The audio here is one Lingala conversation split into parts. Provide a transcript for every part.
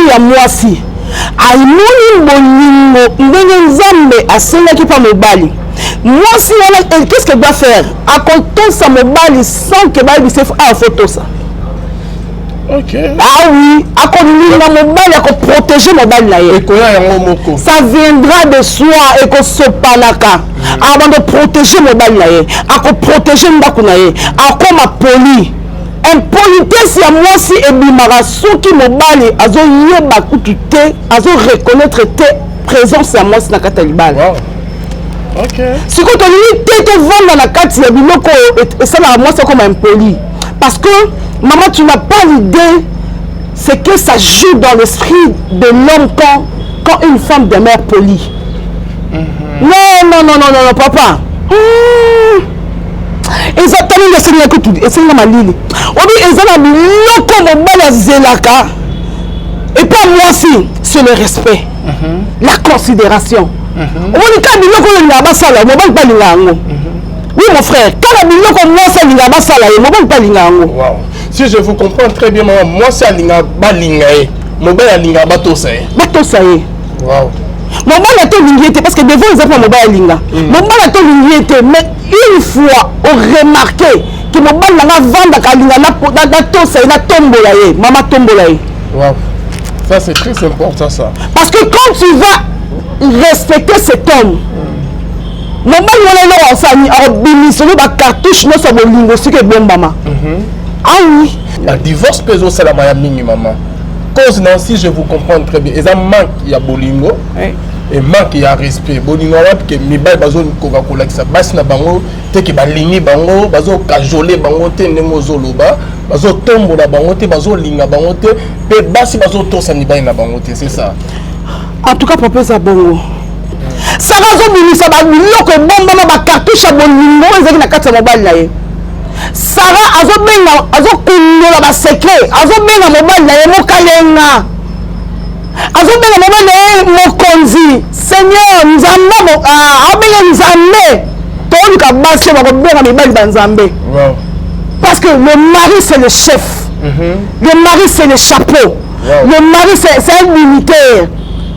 Ya mwasi amoni bolingo ndenge Nzambe asengaki mpa mobali, mwasi wana, qu'est-ce qu'elle doit faire? Akotosa mobali sans que bayebisa awa faut tosa. Ah oui, akolinga mobali, akoprotéger mobali na ye. Ekoya yango moko. Ça viendra de soi, ekosopanaka. Abanda protéger mobali na ye, akoprotéger ndako na ye, akoma poli. Impolitesse ya mwasi ebimaka soki mobali azoyeba kutu te, azoreconnaître te présence ya mwasi na kati ya libala. Sikoyo tolingi te tovanda na kati ya biloko oyo esalaka mwasi akoma impoli, parce que maman, tu n'as pas l'idée c'est que ça joue dans l'esprit de l'homme quand une femme demeure polie. Non, non, non, non, non, non, papa. Eza talingi esenga kutu esenga malili obi eza na biloko mobali azelaka epa mwasi, c'est le respect, la considération. Omoni kaka biloko oyo olingaka basala, mobali mpe alinga yango. Oui, mon frère, kaka biloko mwasi alingaka basala ye, mobali mpe alinga yango. Wow. Si je vous comprends très bien, maman, mwasi alingaka balinga ye, mobali alingaka batosa ye. Batosa ye. Mobali ata olingi ye te, parce que devant eza mpo mobali alinga mobali, ata olingi ye te, mais une fois oremarquer que mobali nanga avandaka, alinga natosa ye, natombola ye, mama, tombola ye. Wow. Ça, c'est très important, ça. Parce que quand tu vas respecter cet homme, mobali wana, eloko asali, akobimisa yo bacartouche nyonso ya bolingo soki ebombama. Ah oui. La divorce mpe ezosalama ya mingi, mama, cause na, si je vous comprends très bien, eza manque ya bolingo et manque ya respect. Bolingo wana ke mibali bazokoka kolakisa basi na bango te ke balingi bango, bazokajoler bango te ndenge ozoloba, bazotombola bango te, bazolinga bango te, mpe basi bazotosa mibali na bango te, c'est ça? En tout cas, papa, eza bongo. Sara azobimisa babiloko ebombama, bacartouche ya bolingo oyo ezalaki na kati ya mobali na ye. Sara azobenga, azokundola basecret, azobenga mobali na ye mokalenga, azobenga mobali na ye mokonzi, seigneur, Nzambe. Abenga Nzambe. Toluka basi oyo bakobenga mibali banzambe, parce que le mari, c'est le chef. Le mari, c'est le chapeau. Le mari, c'est un militaire.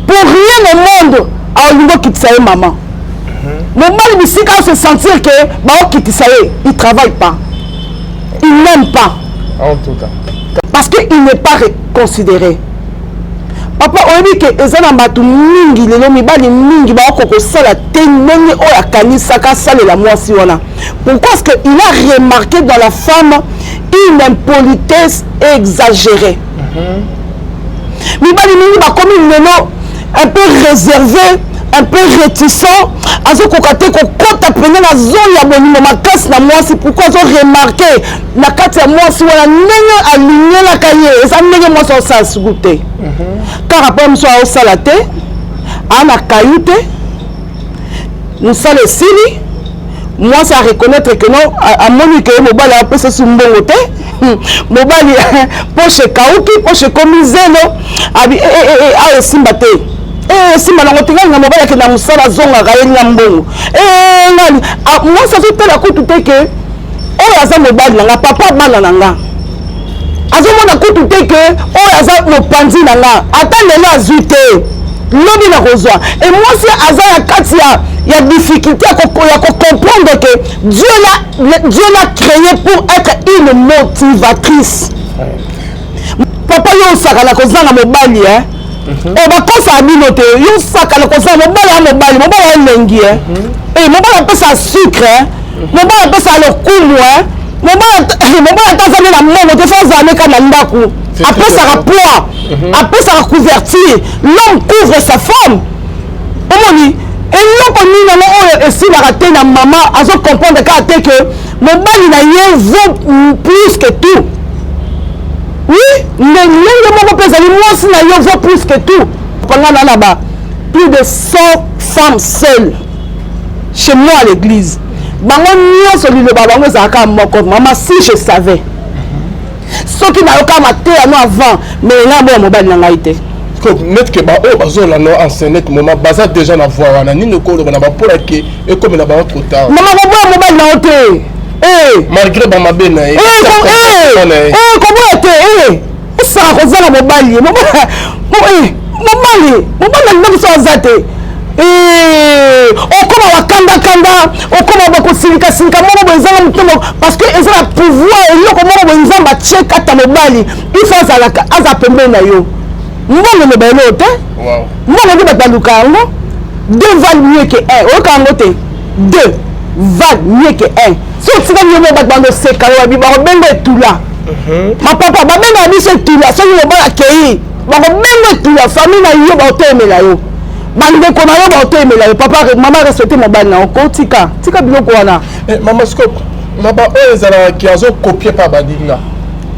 Pour rien au monde aolingi okitisa ye, mama. Mobali bisika ose sentir que baokitisa ye, il travaille pas, il n'aime pas. En tout cas. Parce que il n'est pas considéré. Papa, oyebi ke eza na bato mingi lelo, mibali mingi baokoka kosala te ndenge oyo akanisaka asalela mwasi wana. Pourquoi? Parce que il a remarqué dans la femme une impolitesse exagérée. Mibali mingi bakomi lelo un peu réservé, un peu réticent, azokoka te kokɔta mpenza na zone ya bolingo makasi na mwasi. Pourquoi? Azoremarquer na kati ya mwasi wana, ndenge alingelaka ye, eza ndenge mwasi aosala suku te. Kaka mpo mosu aosala te, aa na kayu te, mosala esili, mwasi areconnaître que non, amoni ke mobali apesa su mbongo te, mobali poche ekauki, poche ekomi zelo, abi awa esimba te, esimba nango te. Ngalinga mobali akenda mosala, azongaka ye nga mbongo ngali. Mwasi azotala kutu te ke oyo aza mobali na nga, papa bana na nga. Azomona kutu te ke oyo aza mopanzi na nga, ata lelo azwi te, lobi na kozwa. E mwasi aza na kati ya difficulté ya kocomprendre que Dieu l'a créé pour être une motivatrice. Papa, yo osakana kozanga mobali, eh? Oyo bakosaka bino te, yo osakana kozanga mobali ya mobali, mobali ya elengi, eh? Mobali apesa sucre, mobali apesa lokumu, mobali ata aza nde na mbongo te, faut azala neka na ndako, apesaka poids, apesaka couverture. L'homme couvre sa femme. Omoni eloko nini yango oyo esilaka te na mama? Azocomprendre kaka te ke mobali na ye vaut plus que tout. Oui, ndenge moko mpe ezali mwasi na yo vaut plus que tout. Panga na ba plus de 100 femmes seules chez moi à l'église, bango nyonso liloba bango ezalaka moko: "Mama, si je savais, soki nayoka mateya no avant, mais nga boya mobali na ngai te." Net ke baoyo bazolanda en ce net moment baza déjà na voie wana, nini okoloba na bapola ke ekomela bango trop tard? Mama, koboya mobali na yo te. Malgré bamabe na ye? Koboya te. Saka kozanga mobali mobali mobali mobali na ndako so aza te. Okoma bakandakanda, okoma bakosilikalika moko boye, ezanga motema, parce que eza na pouvoir. Eloko moko boye Nzambe atie kata mobali, il faut azalaka, aza pembeni na yo. Mbongo eloba eloko te. Mbongo nde bato baluka yango. Deux valent mieux que un. Oyoka yango te? Deux valent mieux que un. So otikali yo moko, bato bandoseka yo, babi bakobenga etula. Mapapa babengaka biso etula. Soki mobali akei, bakobenga etula. Famille na yo bakotelemela yo, bandeko na yo bakotelemela yo. Papa, mama, respecte mobali na yo. Kotika, tika biloko wana. Mama, siko na baoyo ezalaka azocopier pa baninga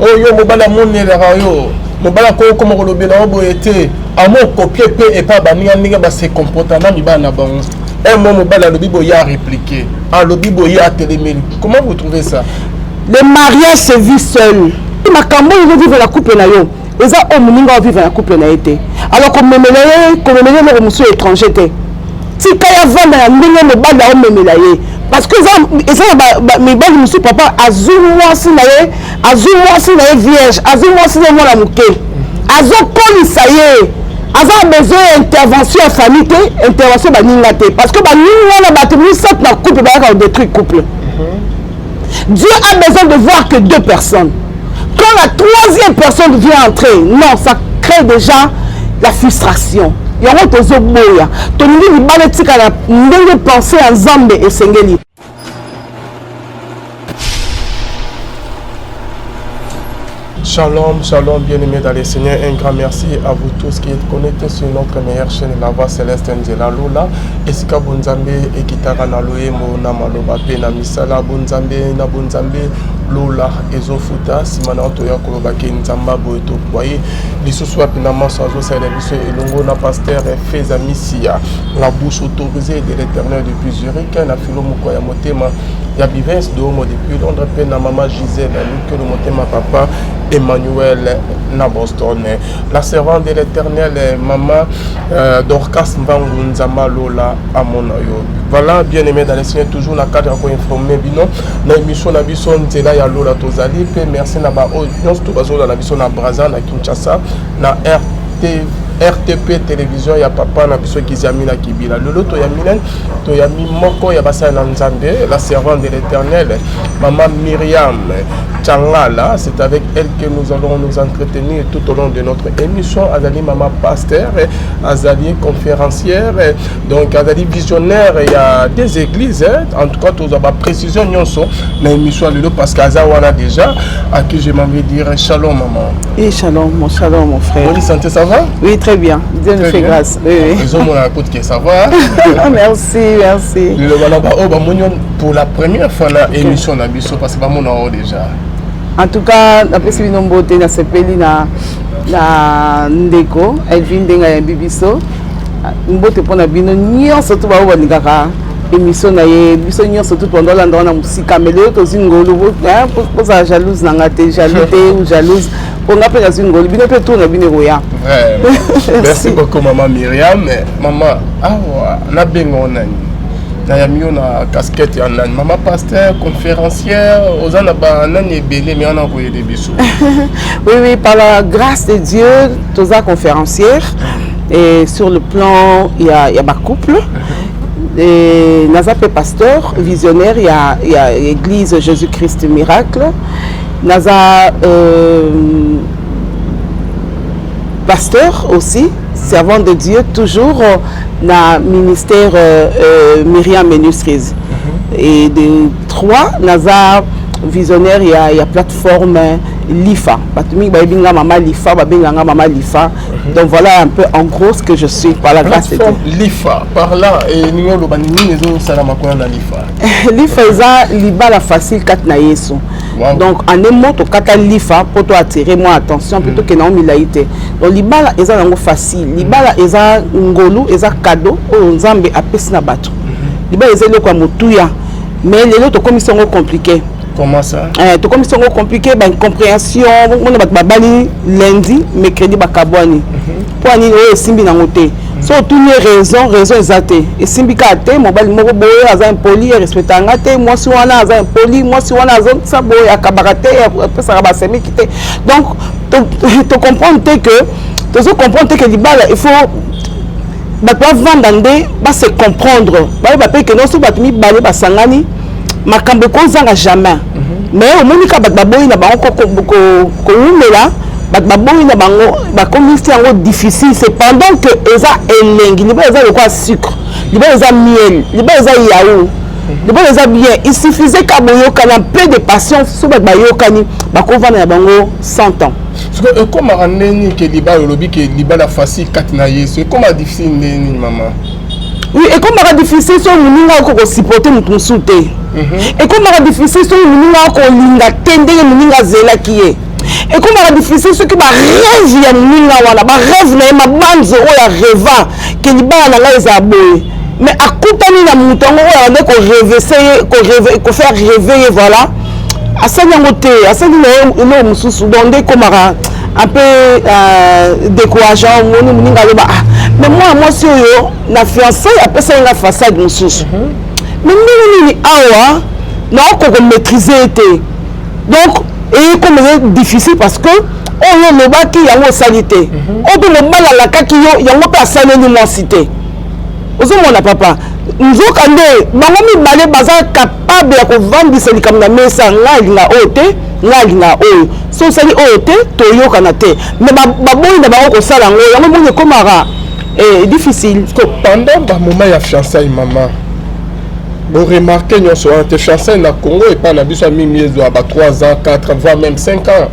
oyo mobali amonelaka yo, mobali akokoma kolobela yo boye te, amocopier mpe epa baninga ndenge base comporter na mibali na bango. Un mot, mobali alobi boye, arépliquer, alobi boye, atelemeli. Comment vous trouvez ça? Le mariage se vit seul. Makambo oyo ozovivre na couple na yo, eza oyo moninga ovivre na couple na ye te. Alors komemela ye, komemela eloko mosusu étranger te. Tika ya vanda na ndenge mobali aomemela ye, parce que eza na mibali mosusu, papa azwi mwasi na ye, azwi mwasi na ye vierge, azwi mwasi na ye mwana moke, azokolisa ye, aza na besoin ya intervention ya famille te, intervention baninga te, parce que baninga wana, bato misato na couple bayaka kodétruire couple. Dieu a besoin de voir que deux personnes. Quand la troisième personne vient entrer, non, ça crée déjà la frustration. Yango tozoboya. Tolingi libala etikala ndenge pensée ya Nzambe esengeli. Shalom, shalom, bien-aimés dans le Seigneur. Un grand merci à vous tous qui êtes connectés sur notre meilleure chaîne, La Voix Céleste Nzela Lola. Esika bonzambe ekitaka na loyembo, na maloba pe na misala, bonzambe na bonzambe lola ezofuta. Nsima na toya kolobaki Nzambe boye, tokwaye lisusu wapi na maso azosalela biso elongo na pasteur Feza Misia, la bouche autorisée de l'Éternel depuis Zurich, na filo moko ya motema ya Bivens Doomo depuis Londres, mpe na mama Gisèle Lukelo, motema papa Emmanuel na Boston. La servante de l'Éternel, maman Dorcas Mbangu, Nzamba Lola amona yo. Voilà, bien aimé dans le Seigneur, toujours na cadre ya koinformer bino na émission na biso Nzela ya Lola tozali. Mpe merci na baoyo nyonso to bazolanda biso na Braza, na Kinshasa, na RT RTP télévision ya papa na biso Kiziami na Kibila. Lelo toyami nani? Toyami moko ya basali na Nzambe, la servante de l'Éternel, maman Myriam Changala. C'est avec elle que nous allons nous entretenir tout au long de notre émission. Azali maman pasteur, azali conférencière, donc azali visionnaire ya des églises, hein. En tout cas tozwa baprécision nyonso na émission ya lelo, parce que aza wana déjà, à qui je m'envie dire shalom, maman. Et shalom, mon shalom, mon frère. Bonne santé, ça va? Oui, très bien. Dieu nous Très fait bien. grâce. Oui. Ezomona kote ke ça va. Merci, merci. Liloba na baoyo bamoni yo pour la première fois na émission na biso, parce que bamona oyo déjà. En tout cas, napesi bino mbote, nasepeli na ndeko Elvin ndenge ayambi biso. Mbote mpona bino nyonso to baoyo balingaka émission na ye. Biso nyonso tu tondo olanda wana mosika, mais lelo tozwi ngolu. Bozala jalouse na nga te, jaloux te ou jalouse, mpo nga mpe nazwi ngolu, bino mpe tour na bino ekoya. Vraiment. Merci beaucoup, maman Myriam. Maman, awa nabenga yo nani? Nayambi yo na casquette ya nani? Mama pasteur, conférencière, oza na banani ebele, mais wana koyede biso. Oui, par la grâce de Dieu, toza conférencière. Et sur le plan, il y a ma couple. Et naza pe pasteur, visionnaire, il y a Église Jésus-Christ Miracle. Naza pasteur aussi, servant de Dieu, toujours na ministère Myriam Ministries. Et de trois, naza visionnaire, il y a plateforme Lifa. Bato mingi bayebi nga mama Lifa, babenga nga mama Lifa. Donc voilà un peu en gros ce que je suis par la grâce de Dieu. Plateforme Lifa, par là elingi oloba nini? Ezosalama kuna na Lifa? Lifa eza libala facile kati na Yesu. Donc en un mot, tokata Lifa mpo to attirer mwa attention mpe tokende yango milai te. Donc libala eza nango facile. Libala eza ngolu, eza cadeau oyo Nzambe apesi na bato. Libala eza eloko ya motuya, mais lelo tokomisi yango compliqué. Comment ça? Tokomisi yango compliqué, baincompréhension. Mona bato babali lundi, mercredi bakabwani. Mpo ya nini oyo esimbi nango te? So otuni ye raison, raison eza te, esimbi kaka te. Mobali moko boye aza impoli, arespecta nga te. Mwasi wana aza impoli, mwasi wana azongisa boye, akabaka te, apesaka basemiki te. Donc tocomprendre te que, tozo comprendre te que libala, il faut bato bavanda nde base comprendre, bayeba mpe ke nyonso bato mibale basangani, makambo ekozanga jamais. Mais omoni kaka bato baboyi na bango kowumela, bato baboyi na bango, bakomisi yango difficile. C'est pendant que eza elengi. Libala eza lokola sucre, libala eza miel, libala eza yaourt, libala eza bien. Il suffisait ka boyokana, peu de patience. So bato bayokani, bakovanda na bango 100 ans. Siko ekomaka ndeni ke libala, olobi ke libala facile kati na Yesu, ekomaka difficile ndeni, mama? Oui, ekomaka difficile soki moninga akoki kosupporter moto mosusu te. Ekomaka difficile soki moninga akolinga te ndenge moninga azelaki ye. Ekomaka difficile soki barêve ya moninga wana, barêve na ye, mabanzo oyo arêva ke libala na ngai ezala boye, mais akutani na moto yango oyo abande korêver ye, kofaire rêver ye, voilà, asali yango te, asali na ye eloko mosusu. Donc nde ekomaka un peu décourageant. Omoni moninga aloba: "Ah, mais mwana mwasi oyo na fiançailles apesaki nga façade mosusu, mais ndenge nini awa naokoka komaîtriser ye te?" Donc eyekoma eza difficile parce que oyo olobaki, yango osali te. Oyo mpe mobali alakaki yo, yango mpe asaleli mwasi te. Ozomona, papa, nzoka nde bango mibale baza capable ya kovandisa likambo na mesa: "Ngai alinga oyo te, ngai alinga oyo. So osali oyo te, toyokana te." Mais baboyi na bango kosala yango. Yango moni ekomaka difficile. Pendant bamoment ya fiançailles, mama, boremarquer nyonso wana te? Fiançailles na Congo epai na biso ya mingi ezwa ba 3 ans, 4, voire même 5 ans,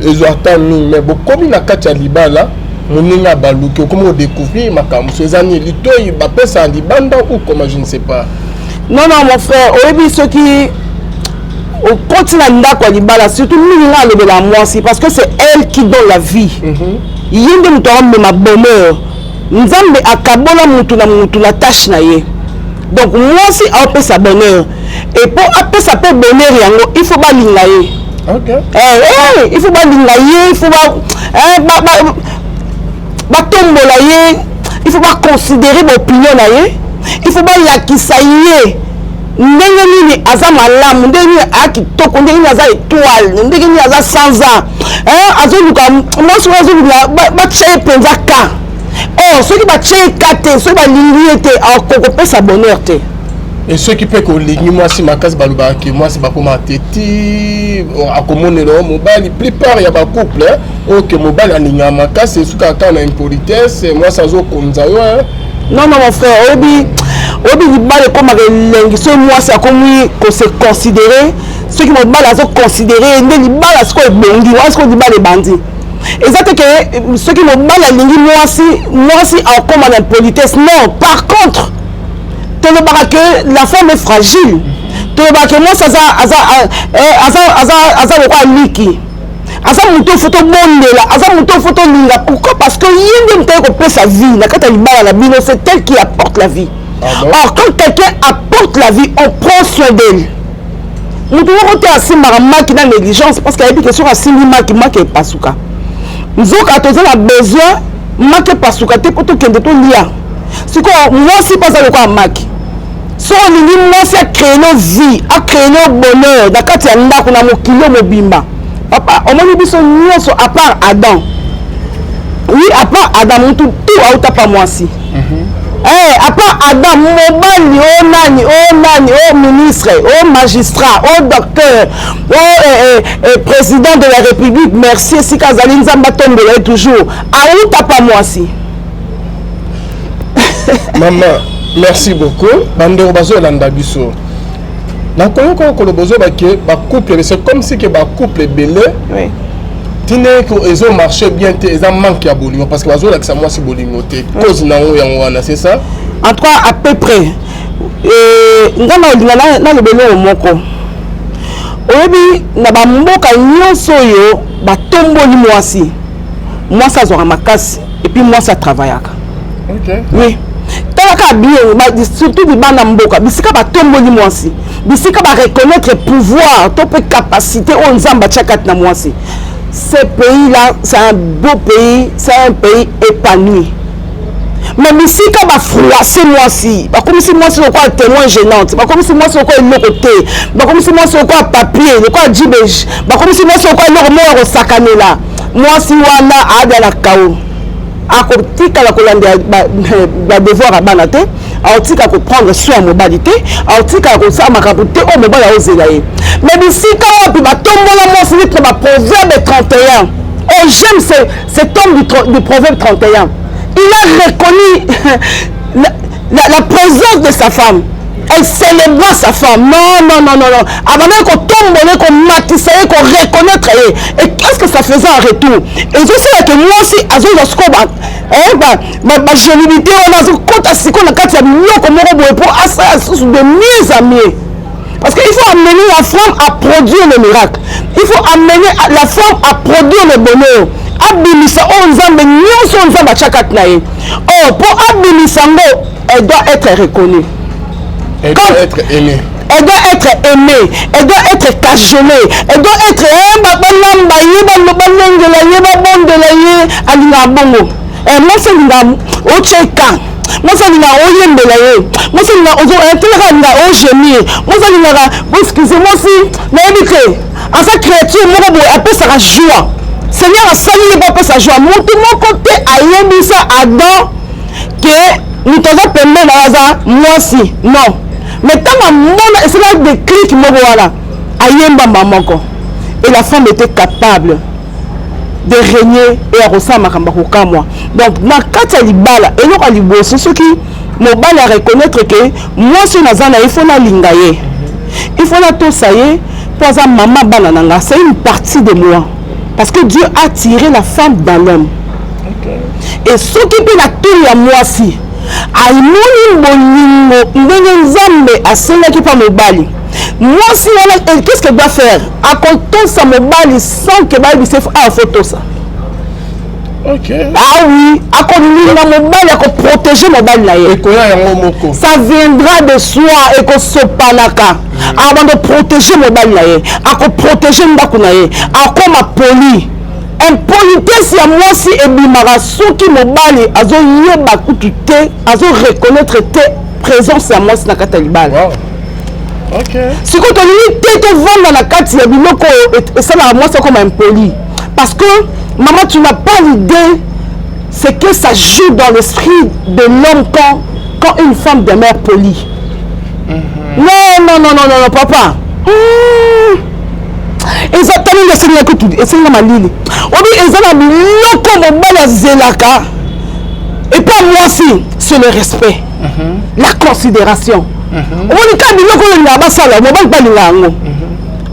ezwa ata mingi. Mais bokomi na kati ya libala, moninga baluki, okomi kodécouvrir makambo so eza nini, litoi bapesa libanda ou comment, je ne sais pas. Non, non, mon frère, oyebi, soki okoti na ndako ya libala, surtout mingi nga alobela mwasi, parce que c'est elle qui donne la vie. Ye nde moto akomema bonheur. Nzambe akabola mutu na mutu na tâche na ye. Donc mwasi aopesa bonheur, et mpo apesa mpe bonheur yango, il faut balinga ye. Eh, il faut balinga ye, il faut batombola ye, il faut baconsidérer baopinion na ye, il faut balakisa ye ndenge nini aza malamu, ndenge nini aya kitoko, ndenge nini aza étoile, ndenge nini aza sanza. Azoluka mwasi oyo, azoluka batya ye mpenza ka. Or soki batya ye ka te, soki balingi ye te, akokopesa bonheur te. E soki mpe kolingi mwasi makasi, balobaka ke mwasi bakóma te ti akomonela o mobali. Plupart ya bacouple oyo ke mobali alingaka makasi, esukaka kaka na impolitesse, mwasi azokonza yo. Non, non, mon frère, oyebi, libala ekomaka elengi soki mwasi akomi kose considérer, soki mobali azoconsidérer. Nde libala sikoyo ebongi wana, sikoyo libala ebandi. Eza te ke soki mobali alingi mwasi, mwasi akóma na impolitesse, non. Par contre, tolobaka ke la femme est fragile, tolobaka ke mwasi aza lokola liki, aza moto ofo tobondela, aza moto ofo tolinga. Pourquoi? Parce que ye nde moto aye kopesa vie na kati ya libala na bino. C'est elle qui apporte la vie. Ah bon? Or quand quelqu'un apporte la vie, on prend soin d'elle. Moto moko te asimbaka maki na négligence, parce que ayebi ke soki asimbi maki, maki epasuka. Nzoka toza na besoin maki epasuka te mpo tokende tolia. Sikoyo mwasi mpe aza lokola maki. So olingi mwasi acréer no vie, acréer no bonheur na kati ya ndako, na mokili mobimba, papa, omoni biso nyonso à part Adam, oui, à part Adam, mutu tu auta pa mwasi. À part Adam, mobali o nani, o nani, o ministre, o magistrat, o docteur, o président de la République, merci, esika azali, Nzambe atombola ye toujours, auta pa mwasi. Mama, merci beaucoup. Bandeko bazolanda biso, nakoyoka koloba, ozoba ke bacouple, c'est comme si ke bacouple ebele ntina ezomarche bien te, eza manque ya bolingo, parce que bazolakisa mwasi bolingo te. Cause nango yango wana, c'est ça? En tout cas, à peu près. Nga na olinga naloba eloko moko. Oyebi, na bamboka nyonso oyo batomboli mwasi, mwasi azwaka makasi, et puis mwasi atravaillaka. Oui, talaka bien, surtout libanda mboka, bisika batomboli mwasi, bisika bareconnaître pouvoir to mpe capacité oyo Nzambe atia kati na mwasi. Ce pays là, c'est un beau pays, c'est un pays épanoui. Mais bisika ba froisser mwasi, bakomisi mwasi lokola témoin gênante, bakomisi mwasi lokola eloko te, bakomisi mwasi lokola papier, lokola jibej, bakomisi mwasi lokola eloko moko ya kosakanela. Mwasi wana aada na kao. Akotikala kolandela badevoir ya bana te, akotika koprendre soin ya mobali te, akotikala kosala makambo te oyo mobali aozela ye. Mais bisika wapi batombola mwasi neti na baproverbe 31. Oh, j'aime cet homme du proverbe 31. Il a reconnu la présence de sa femme. Elle célébra sa femme. Non, non, non, non, non. Abandaki kotombola, komatisa ye, koreconnaître ye. Et qu'est-ce que ça faisait en retour? Ezosalaka mwasi azozwa sikoyo bagénilité wana, azokɔta sikoyo na kati ya biloko moko boye mpo asala susu de mieux en mieux. Parce qu'il faut amener la femme à produire le miracle. Il faut amener la femme à produire le bonheur. Abimisa oyo Nzambe nyonso oyo Nzambe atia kati na ye. Or, mpo abimisa yango, elle doit être reconnue. Elle doit être aimée. Elle doit être aimée, elle doit être cajolée, elle doit être balamba ye, balengela ye, babondela ye, alingaka bongo. Mwasi alingaka otyeka, mwasi alingaka oyembela ye, mwasi alingaka telaka, alingaka ogémir, mwasi alingaka boexcuse. Mwasi, nayebi te, aza créature moko boye apesaka joie. Seigneur asali ye mpo apesa joie. Motu moko te ayebisa Adam ke moto aza pembeni na ye aza mwasi, non. Mais ntango amona esala déclic moko wana, ayembamba moko et la femme était capable de régner et ya kosala makambo ya kokamwa. Donc na kati ya libala, eloko ya liboso, soki mobali areconnaître ke mwasi oyo naza na ye, faut nalinga ye, il faut natosa ye mpo aza mama bana na nga, c'est une partie de moi, parce que Dieu a tiré la femme dans l'homme. Et soki mpe na tour ya mwasi amoni bolingo ndenge Nzambe asengaki mpa mobali, mwasi wana, qu'est-ce qu'elle doit faire? Akotosa mobali sans ke bayebisa awa faut tosa. Ah oui, akolinga mobali, akoprotéger mobali na ye. Ekoya yango moko. Ça viendra de soi, ekosopanaka. Abanda protéger mobali na ye, akoprotéger ndako na ye, akoma poli. Impolitesse ya mwasi ebimaka soki mobali azoyeba kutu te, azoreconnaître te présence ya mwasi na kati ya libala. Sikoyo tolingi te tovanda na kati ya biloko oyo esalaka mwasi akoma impoli, parce que maman, tu n'as pas l'idée c'est que ça joue dans l'esprit de l'homme quand une femme demeure polie. Non, non, non, non, non, non, papa. Eza talingi esenga kutu esenga malili obi eza na biloko mobali azelaka epa mwasi, c'est le respect, la considération. Omoni kaka biloko oyo olingaka basala, mobali mpe alinga yango.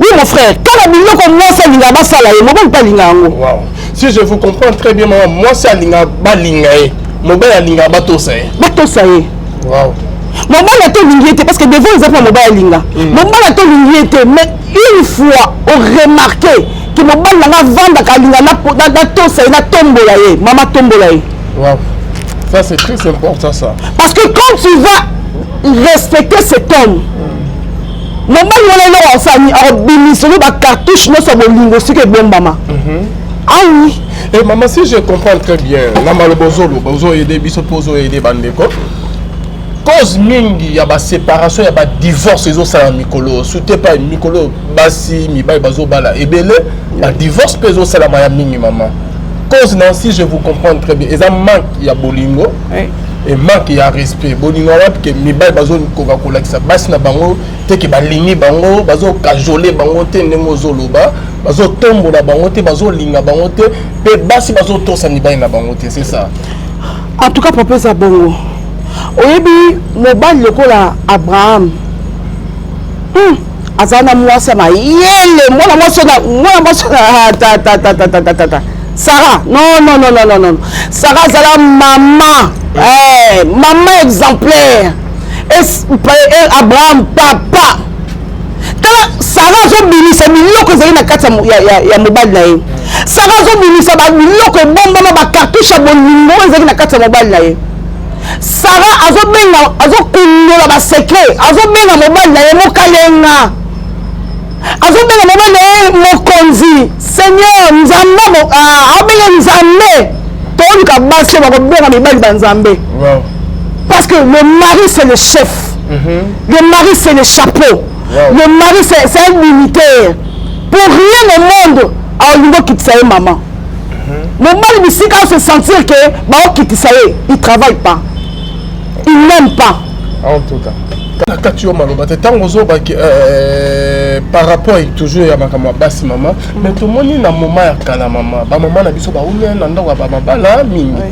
Oui, mon frère, kaka biloko mwasi alingaka basala ye, mobali mpe alinga yango. Wow. Si je vous comprends très bien, maman, mwasi alinga balinga ye, mobali alingaka batosa ye. Batosa ye. Mobali ata olingi ye te, parce que devant eza mpo mobali alinga mobali, ata olingi ye te, mais une fois oremarquer ke mobali nanga avandaka, alinga natosa ye, natombola ye, mama, tombola ye. Wow. Ça, c'est très important, ça. Parce que quand tu vas respecter cet homme, mobali wana, eloko asali, akobimisa yo bacartouche nyonso ya bolingo soki ebombama. Ah oui. Et maman, si je comprends très bien, na maloba ozoloba, ozoaider biso mpo ozoaider bandeko, cause mingi ya baséparation, ya badivorce ezosala mikolo, surtout epai mikolo basi mibali bazobala ebele, badivorce mpe ezosalama ya mingi. Mama, cause na, si je vous comprends très bien, eza manque ya bolingo et manque ya respect. Bolingo wapi ke mibali bazokoka kolakisa basi na bango te ke balingi bango, bazocajoler bango te ndenge ozoloba, bazotombola bango te, bazolinga bango te, mpe basi bazotosa mibali na bango te, c'est ça? En tout cas, papa, eza bongo. Oyebi, mobali lokola Abraham, azala na mwasi ya mayele, mwana mwasi, mwana mwasi tatatatata, Sara. Non, non, non, non, non, non, Sara azala mama, mama exemplaire. Et Abraham papa, tala, Sara azobimisa biloko ezali na kati ya mobali na ye. Sara azobimisa biloko ebombama, bacartouche ya bolingo oyo ezalaki na kati ya mobali na ye. Sara azobenga, azokundola basecret, azobenga mobali na ye mokalenga. Azobenga mobali na ye mokonzi, seigneur, nzambe. Abenga nzambe. Toluka basi oyo bakobenga mibali banzambe, parce que le mari, c'est le chef. Le mari, c'est le chapeau. Le mari, c'est un militaire. Pour rien au monde aolingi okitisa ye. Mama, mobali bisika ose sentir ke baokitisa ye, il travaille pas, il n'aime pas. En tout cas, na kati yo maloba te, ntango ozobaki par rapport toujours ya makambo ya basi, mama, mais tomoni na moment ya kala, mama, bamama na biso baumia na ndako ya bamabala mingi.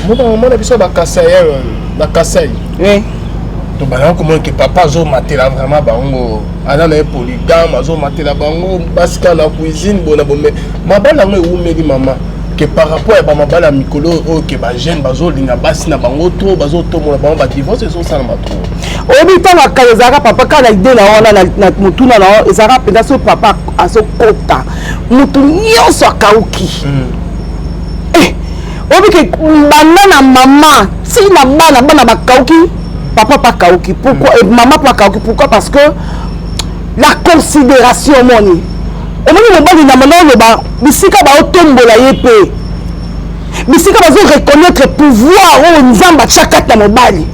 Omoni bamama na biso bakasai, bakasai, tobandaka komona ke papa azomatela vraiment bango, aza na ye polygame, azomatela bango basi kaka na cuisine bona bome. Mabala yango ewumeli, mama, ke par rapport ya bamabala ya mikolo oyo, ke bajeune bazolinga basi na bango to bazotombola bango, badivorce ezosalama trop. Oyebi, ntango ya kala ezalaka papa kaka na idée na wana na motuna na yo. Ezalaka mpenza so papa azokota, motu nyonso akauki. Oyebi ke banda na mama ntina bana, bana bakauki, papa mpe akauki. Pourquoi? Mama mpe akauki. Pourquoi? Parce que la considération, omoni, omoni mobali na mana oloba bisika baotombola ye mpe bisika bazo reconnaître pouvoir oyo Nzambe atya kati na mobali,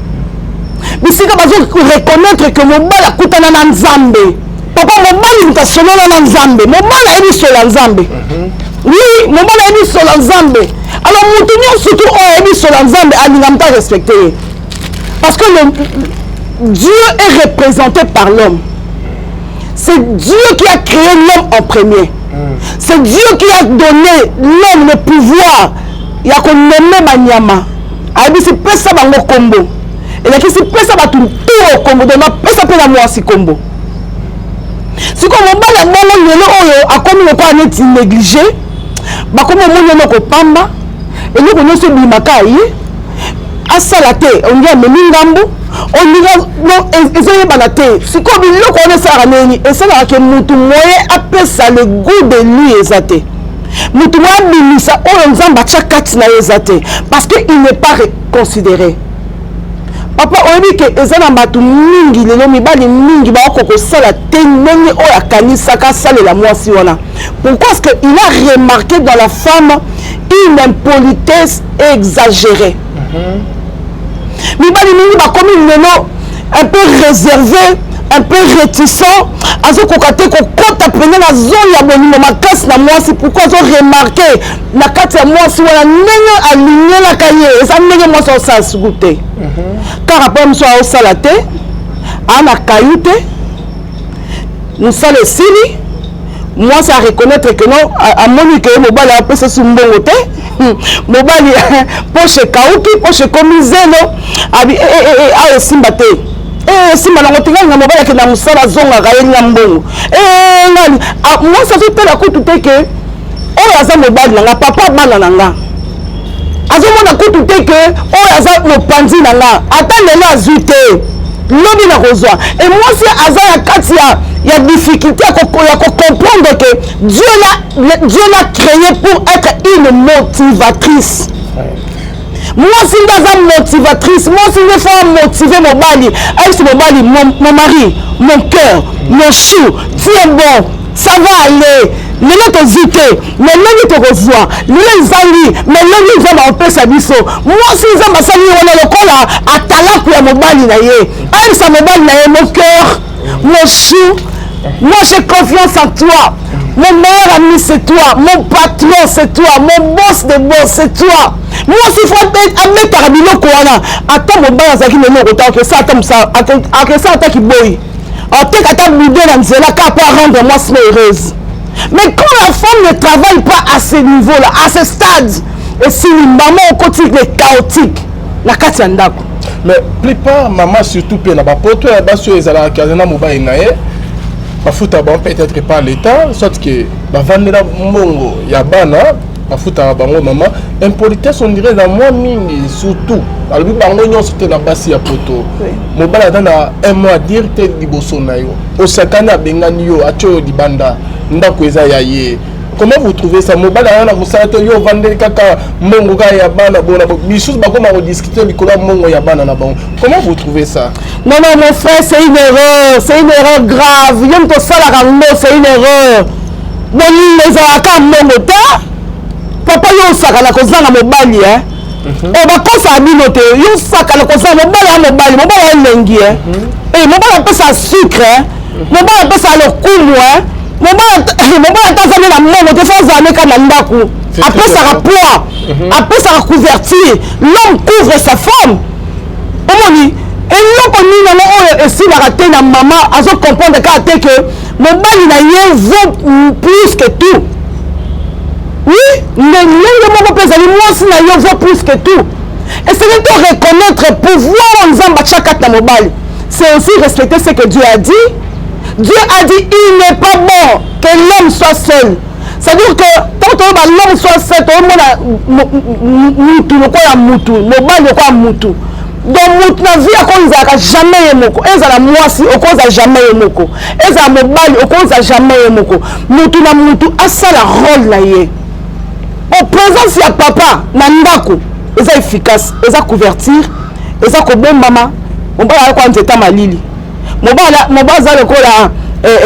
bisika bazo reconnaître ke mobali akutana na Nzambe. Papa, mobali moto asolola na Nzambe, mobali ayebi solo ya Nzambe. Oui, mobali ayebi solo ya Nzambe. Alors motu nyonso tu oyo ayebi solo ya Nzambe alinga moto arespecte ye, parce que Dieu est représenté par l'homme. C'est Dieu qui a créé l'homme en premier. C'est Dieu qui a donné l'homme le pouvoir ya konommer banyama. Ayebisi pesa bango kombo, elakisi pesa bato to kombo, donc apesa mpe na mwasi kombo. Sikoyo mobali ya bongo lelo oyo akomi lokola neti négligé. Bakomi omoni eloko pamba, eloko nyonso ebimaka ye asala te, olingi amemi ngambu, olingi ezoyebana te. Sikoyo biloko wana esalaka nini? Esalaka ke mutu moye apesa le goût de lui eza te, mutu moye abimisa oyo Nzambe atya kati na ye eza te, parce que il n'est pas reconsidéré. Papa, oyebi ke eza na bato mingi lelo, mibali mingi bakoka kosala te ndenge oyo akanisaka asalela mwasi wana. Pourquoi? Parce que il a remarqué dans la femme une impolitesse exagérée. Mibali mingi bakomi lelo un peu réservé, un peu réticent, azokoka te kokɔta mpenza na zone ya bolingo makasi na mwasi. Pourquoi? Azoremarquer na kati ya mwasi wana, ndenge alingelaka ye eza ndenge mwasi aosala suku te. Kaka mpo mosu aosala te, aa na kayu te, mosala esili, mwasi areconnaître ke non, amoni ke mobali apesa su mbongo te, mobali poche ekauki, poche ekomi zelo, abi awa esimba te, esimba nango te. Ngai na mobali akenda mosala, azongaka ye nga mbongo ngani. Mwasi azotala kutu te ke oyo aza mobali na nga, papa bana na nga. Azomona kutu te ke oyo aza mopanzi na nga, ata lelo azwi te, lobi na kozwa. E mwasi aza ya kati ya difficulté ya kocomprendre que Dieu l'a créé pour être une motivatrice. Mwasi nde aza motivatrice. Mwasi nde faut amotive mobali, ayebisi mobali: Mon mari, mon cœur, mon chou, tu es bon, ça va aller. Lelo tozwi te, mais lobi tokozwa. Lelo ezangi, mais lobi Nzambe akopesa biso." Mwasi, Nzambe asali ye wana lokola atalaku ya mobali na ye. Ayebisa mobali na ye: "Mon cœur, mon chou, moi j'ai confiance en toi. Mon meilleur ami, c'est toi. Mon patron, c'est toi. Mon boss de boss, c'est toi." Mwasi faut abetaka biloko wana. Ata mobali azalaki na eloko te, akesa ata mosala, akesa ata kiboyi, ateka ata bude na nzela kaka po arendre mwasi na heureuse. Mais quand la femme ne travaille pas à ce niveau là, à ce stade, esili mbama, okoti le chaotique na kati ya ndako. Mais plupart, mama, surtout mpe na bapoto ya basi oyo ezalaka aza na mobali na ye, bafuta bango peut-être par l'État, soit ke bavandela mbongo ya bana, bafutaka bango. Mama, impolitesse on dirait na mwa mingi, surtout balobi bango nyonso te, na basi ya poto, mobali aza na un mot à dire te liboso na yo. Osakani, abengani yo, atie oyo libanda, ndako eza ya ye. Comment vous trouvez ça? Mobali aya na mosala te, yo ovandeli kaka mbongo kaka ya bana bona. Misusu bakoma kodiscuter likolo ya mbongo ya bana na bango. Comment vous trouvez ça? Non, non, mon frère, c'est une erreur, c'est une erreur grave. Yo moto osalaka yango, c'est une erreur. Bolingo ezalaka mbongo te, papa. Yo osakana kozanga mobali e oyo bakosaka bino te. Yo osakana kozanga mobali ya mobali, mobali ya elengi e, mobali apesa sucre, mobali apesa lokumu e, mobali ata aza nde na mbongo te, fo azala ne kaka na ndako, apesaka poids, apesaka couverture. L'homme couvre sa femme. Omoni eloko nini yango oyo esilaka te na mama azocomprendre kaka te ke mobali na ye vaut plus que tout. Oui, ndenge moko mpe ezali, mwasi na yo vaut plus que tout. Esengeli to reconnaître pouvoir oyo Nzambe atya kati na mobali. C'est aussi respecter ce que Dieu a dit. Dieu a dit: il n'est pas bon que l'homme soit seul. C'est-à-dire que ntango toyoba l'homme soit seul, toyomona mutu lokola mutu, mobali lokola mutu. Donc mutu na vie akozalaka jamais ye moko. Ezala mwasi, okozala jamais ye moko. Ezala mobali, okozala jamais ye moko. Mutu na mutu asala rôle na ye. Po présence ya papa na ndako eza efficace, eza couverture, eza kobombama. Mobali ayokoa nzeta malili, mobali aza lokola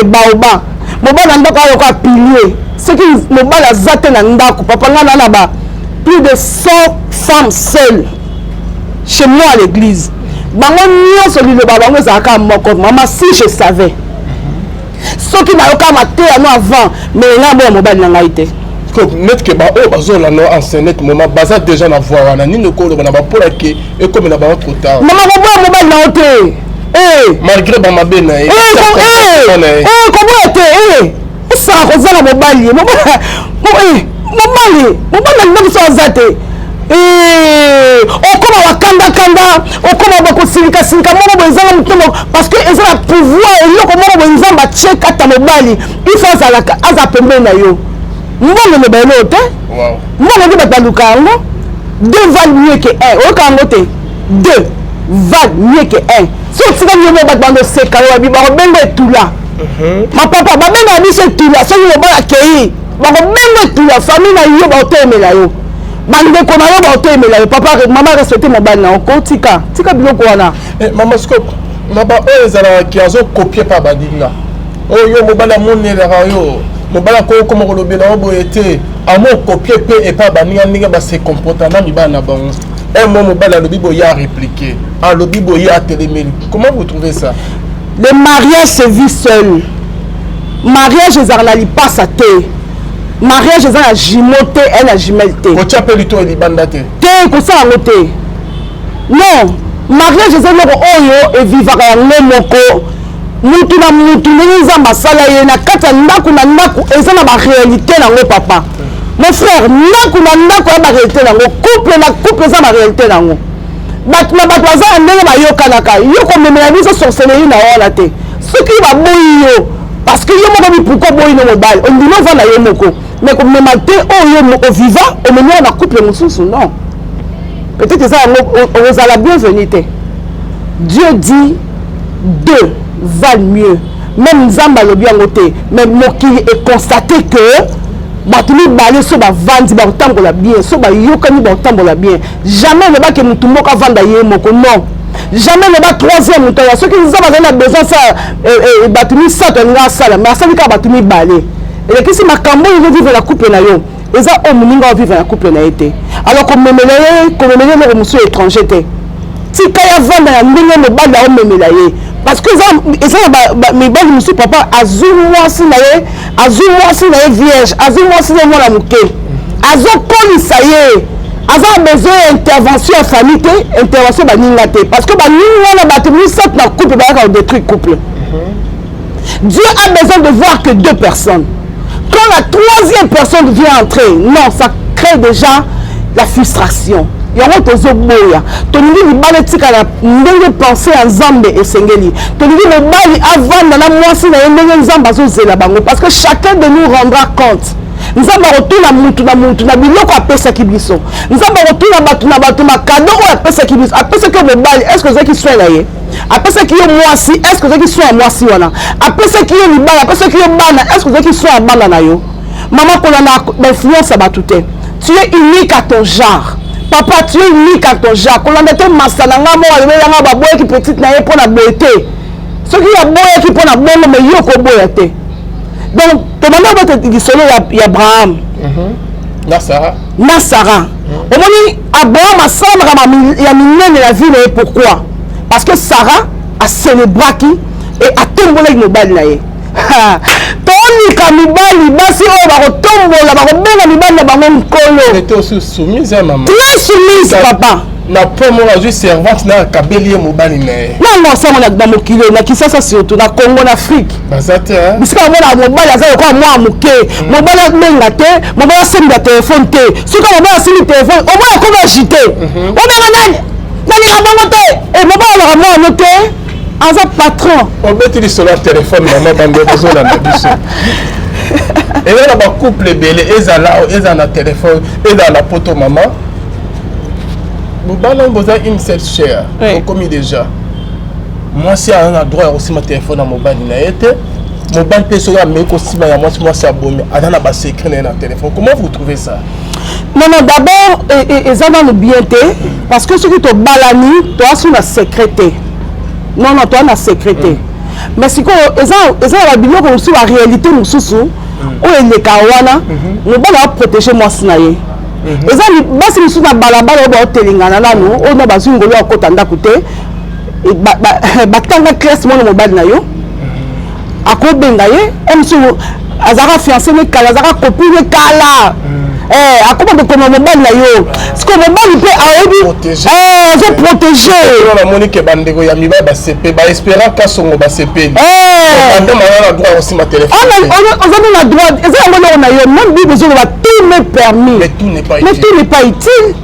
baoba. Mobali na ndako aza lokola pilier. Soki mobali aza te na ndako, papa, ngai na ba plus de 100 femmes seules chez moi à l'église, bango nyonso liloba bango ezalaka moko: mama, si je savais, soki nayoka mateya no avant, mais ngai boya mobali na ngai te. Net ke baoyo bazolanda en ce net moment baza déjà na voie wana, nini okoloba na bapola ke ekomi na bango trop tard? Mama, koboya mobali na yo te. Malgré bamabe na ye? Koboya te. Osaka kozanga mobali, mobali, mobali na ndako so aza te, okoma bakandakanda, okoma bakosilikasinika moko boye, ezanga motema, parce que eza na pouvoir. Eloko moko boye Nzambe atie kata mobali, il faut azalaka, aza pembeni na yo. Mbongo eloba eloko te. Mbongo nde bato baluka yango. Deux valent mieux que un. Oyoka yango te? Deux valent mieux que un. So otikali yo mo, bato bandoseka yo, babi bakobenga etula. Mapapa babengaka biso etula. Soki mobali akei, bakobenga etula. Famille na yo bakotelemela yo, bandeko na yo bakotelemela yo. Papa, mama, respecte mobali na yo. Kotika, tika biloko wana. Mama Scop, na baoyo ezalaka azocopier pa baninga oyo mobali amonelaka yo, mobali akokoma kolobela yo boye te, amocopier mpe epa baninga ndenge base comporter na mibali na bango. Un mo mobali alobi boye, arépliquer, alobi boye, atelemeli. Comment vous trouvez ça? Le mariage se vit seul. Mariage ezalaka na lipasa te, mariage eza na jumeau te, e na jumelle te. Kotia mpe lito libanda te. Te, kosala yango te, non. Mariage eza eloko oyo evivaka yango moko, mutu na mutu ndenge Nzambe asala ye na kati ya ndako. Na ndako eza na baréalité nango, papa, mon frère. Ndako na ndako ya baréalité nango, couple na couple eza baréalité nango, bato na bato baza na ndenge bayokanaka. Yo komemela biso sorcellerie na wana te. Soki baboyi yo parce que yo moko bipuka, oboyi no mobali, ondimi ovanda yo moko, mais komema te oyo oviva, omemi oyo na couple mosusu, non. Peut-être eza yango ozala bienvenu te. Dieu dit: deux valent mieux. Même Nzambe alobi yango te, mais mokili econstate que bato mibale so bavandi, bakotambola bien. So bayokani, bakotambola bien. Jamais olobaki motu moko avanda ye moko, non. Jamais loba troisième moto aya. Soki Nzambe azali na besoin asala bato misato, alingi asala, mais asali kaka bato mibale. Elekisi makambo oyo ozovivre na couple na yo eza oyo moninga ovivre na couple na ye te. Alors komemela ye, komemela ye eloko mosusu étranger te. Tika ya vanda na ndenge mobali aomemela ye, parce que eza na mibali mosusu, papa, azwi mwasi na ye, azwi mwasi na ye vierge, azwi mwasi na ye mwana moke, azokolisa ye, aza na besoin ya intervention ya famille te, intervention baninga te, parce que baninga wana, bato misato na couple bayaka kodétruire couple. Dieu a besoin de voir que deux personnes. Quand la troisième personne vient entrer, non, ça crée déjà la frustration. Yango tozoboya. Tolingi libala etikala ndenge pensée ya Nzambe esengeli. Tolingi mobali avanda na mwasi na ye ndenge Nzambe azozela bango, parce que chacun de nous rendra compte. Nzambe akotuna mutu na mutu na biloko apesaki biso. Nzambe akotuna bato na bato macadeau oyo apesaki biso. Apesaki yo mobali, est ce que ozwaki soin na ye? Apesaki yo mwasi, est ce que ozwaki soin ya mwasi wana? Apesaki yo libala, apesaki yo bana, est ce que ozwaki soin ya bana na yo? Mama, kolanda bainfluence ya bato te. Tu es unique à ton genre. Papa, tu es unique à ton genre. Kolanda te masa na nga moko alobelanga baboyaki petite na ye mpo na boye te. Soki aboyaki mpo na bongo, mais yo koboya te. Donc tobanda kobeta lisolo ya Abraham na Sara. Na Sara. Omoni, Abraham asalamaka ya minene na vie na ye. Pourquoi? Parce que Sara acélébraki et atombolaki mobali na ye. Tolika mibali, basi oyo bakotombola, bakobenga mibali na bango nkolo. Elle était aussi soumise, hein, maman. Très soumise, papa. Na point moko azwi servante na akabeli ye mobali na ye. Non, sango na mokili oyo, na Kisasa surtout, na Congo, na Afrique, baza te, hein? Bisika bamona mobali aza lokola mwana moke, mobali abenga te, mobali asemba telefone te. Soki mobali asimbi telefone, omoi akomi agité: "Obenga nani? Nalinga bongo te." E mobali alaka mwana te, aza patron. Obeti lisolo ya telefone, mama. Bandeko ozolanda biso, eza na bacouple ebele, ezala ezala na telefone, ezala na poto. Mama, bobala, boza une seule chair. Okomi déjà mwasi, aza na droit ya kosimba telefone ya mobali na ye te. Mobali mpe soki ameki kosimba ya mwasi, mwasi abomi, aza na basecret na ye na telefone. Comment vous trouvez ça? Non, d'abord eza nano bien te, parce que soki tobalani, toza so na secret te. Non, toza na secret te. Mais sikoyo eza na babiloko mosusu, baréalité mosusu oyo eleka wana. Mobali aprotéger mwasi na ye. Eza basi mosusu na balabala oyo baotelengana nanu, oyo na bazwi ngolo ya kokota ndako te. Batanga classe, mwana mobali na yo akobenga ye. O mosusu azalaka fiancé ne kala, azalaka copine kala, akoma kokoma mobali na yo. Sikoyo mobali mpe ayebi azoprotéger. Namoni ke bandeko ya mibali basepe, baespéra Kasongo basepeli. Bandeko aza na droit ya kosimba telefone. Oza nde na droit, eza yango eloko na yo. Même Bible ezoloba: "Tout m'est permis, mais tout n'est pas mais tout n'est pas utile."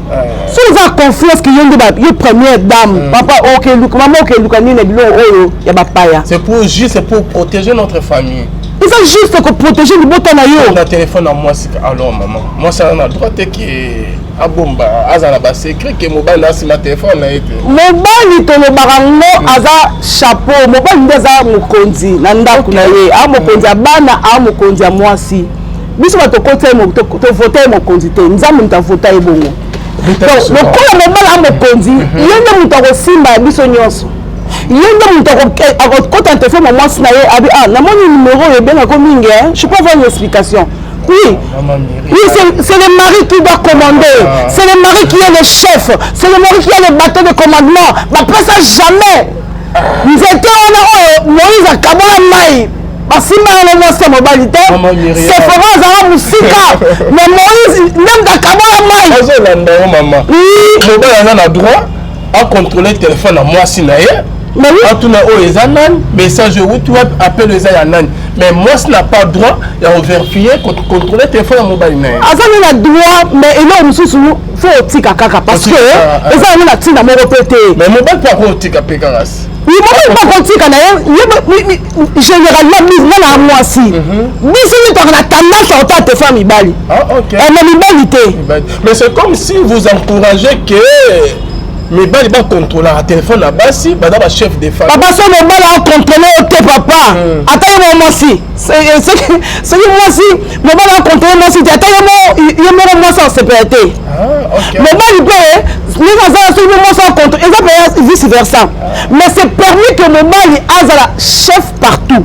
Soki oza confiance ke yo nde yo première dame, papa okeluka, mama okeluka nini na biloko oyo ya bapaya? C'est pour juste pour protéger notre famille. Eza juste koprotéger libota na yo. Na telefone ya mwasi, alors mama, mwasi aza na droit te ke abomba, aza na basecret ke mobali na asima telefone na ye te? Mobali, tolobaka ngo aza chapeau. Mobali nde aza mokonzi na ndako na ye, aa mokonzi ya bana, aa mokonzi ya mwasi. Biso bato tokota ye, tovote ye mokonzi te, Nzambe moto avota ye bongo. Donc lokola mobali a mokonzi, ye nde moto akosimba ya biso nyonso, ye nde moto akokota na telefone ya mwasi na ye. Abi: "Ah, namoni numéro oyo ebengako mingi, je peux avoir une explication?" Oui. Oui, c'est le mari qui doit commander. C'est le mari qui est le chef. C'est le mari qui a le bâton de commandement. Bapesa jamais. Nzete wana oyo Moïse akabola mai, basimba yango mwasi ya mobali te. Sephora azalaka mosika, mais Moïse nde moto akabola mai. Azolanda yo, mama. Mobali aza na droit acontrôle telefone ya mwasi na ye, atuna oyo eza nani, message euti wapi, appel eza ya nani, mais mwasi n'a pas droit ya kovérifier, contrôler telefone ya mobali na ye? Aza nde na droit, mais eloko mosusu faut otika kaka, parce que eza yango na ntina moko mpe te. Mais mobali mpe akotika mpe kaka si. Mobali mpe akotika na ye. Généralement nga na mwasi, biso nde toka na tendance ya kotala telefone ya mibali, mais mibali te. Mais c'est comme si vous encouragez que mibali bacontrôlaka telefone na basi, baza bachef de famille. Papa, so mobali acontrôle yo te, papa, ata ye mo mwasi, soki mwasi, mobali acontrôle mwasi te, ata ye moko mwasi asepela te. Mobali mpe ndenge aza, soki mpe mwasi acontrôle, eza mpe vice versa. Mais c'est permis que mobali azala chef partout: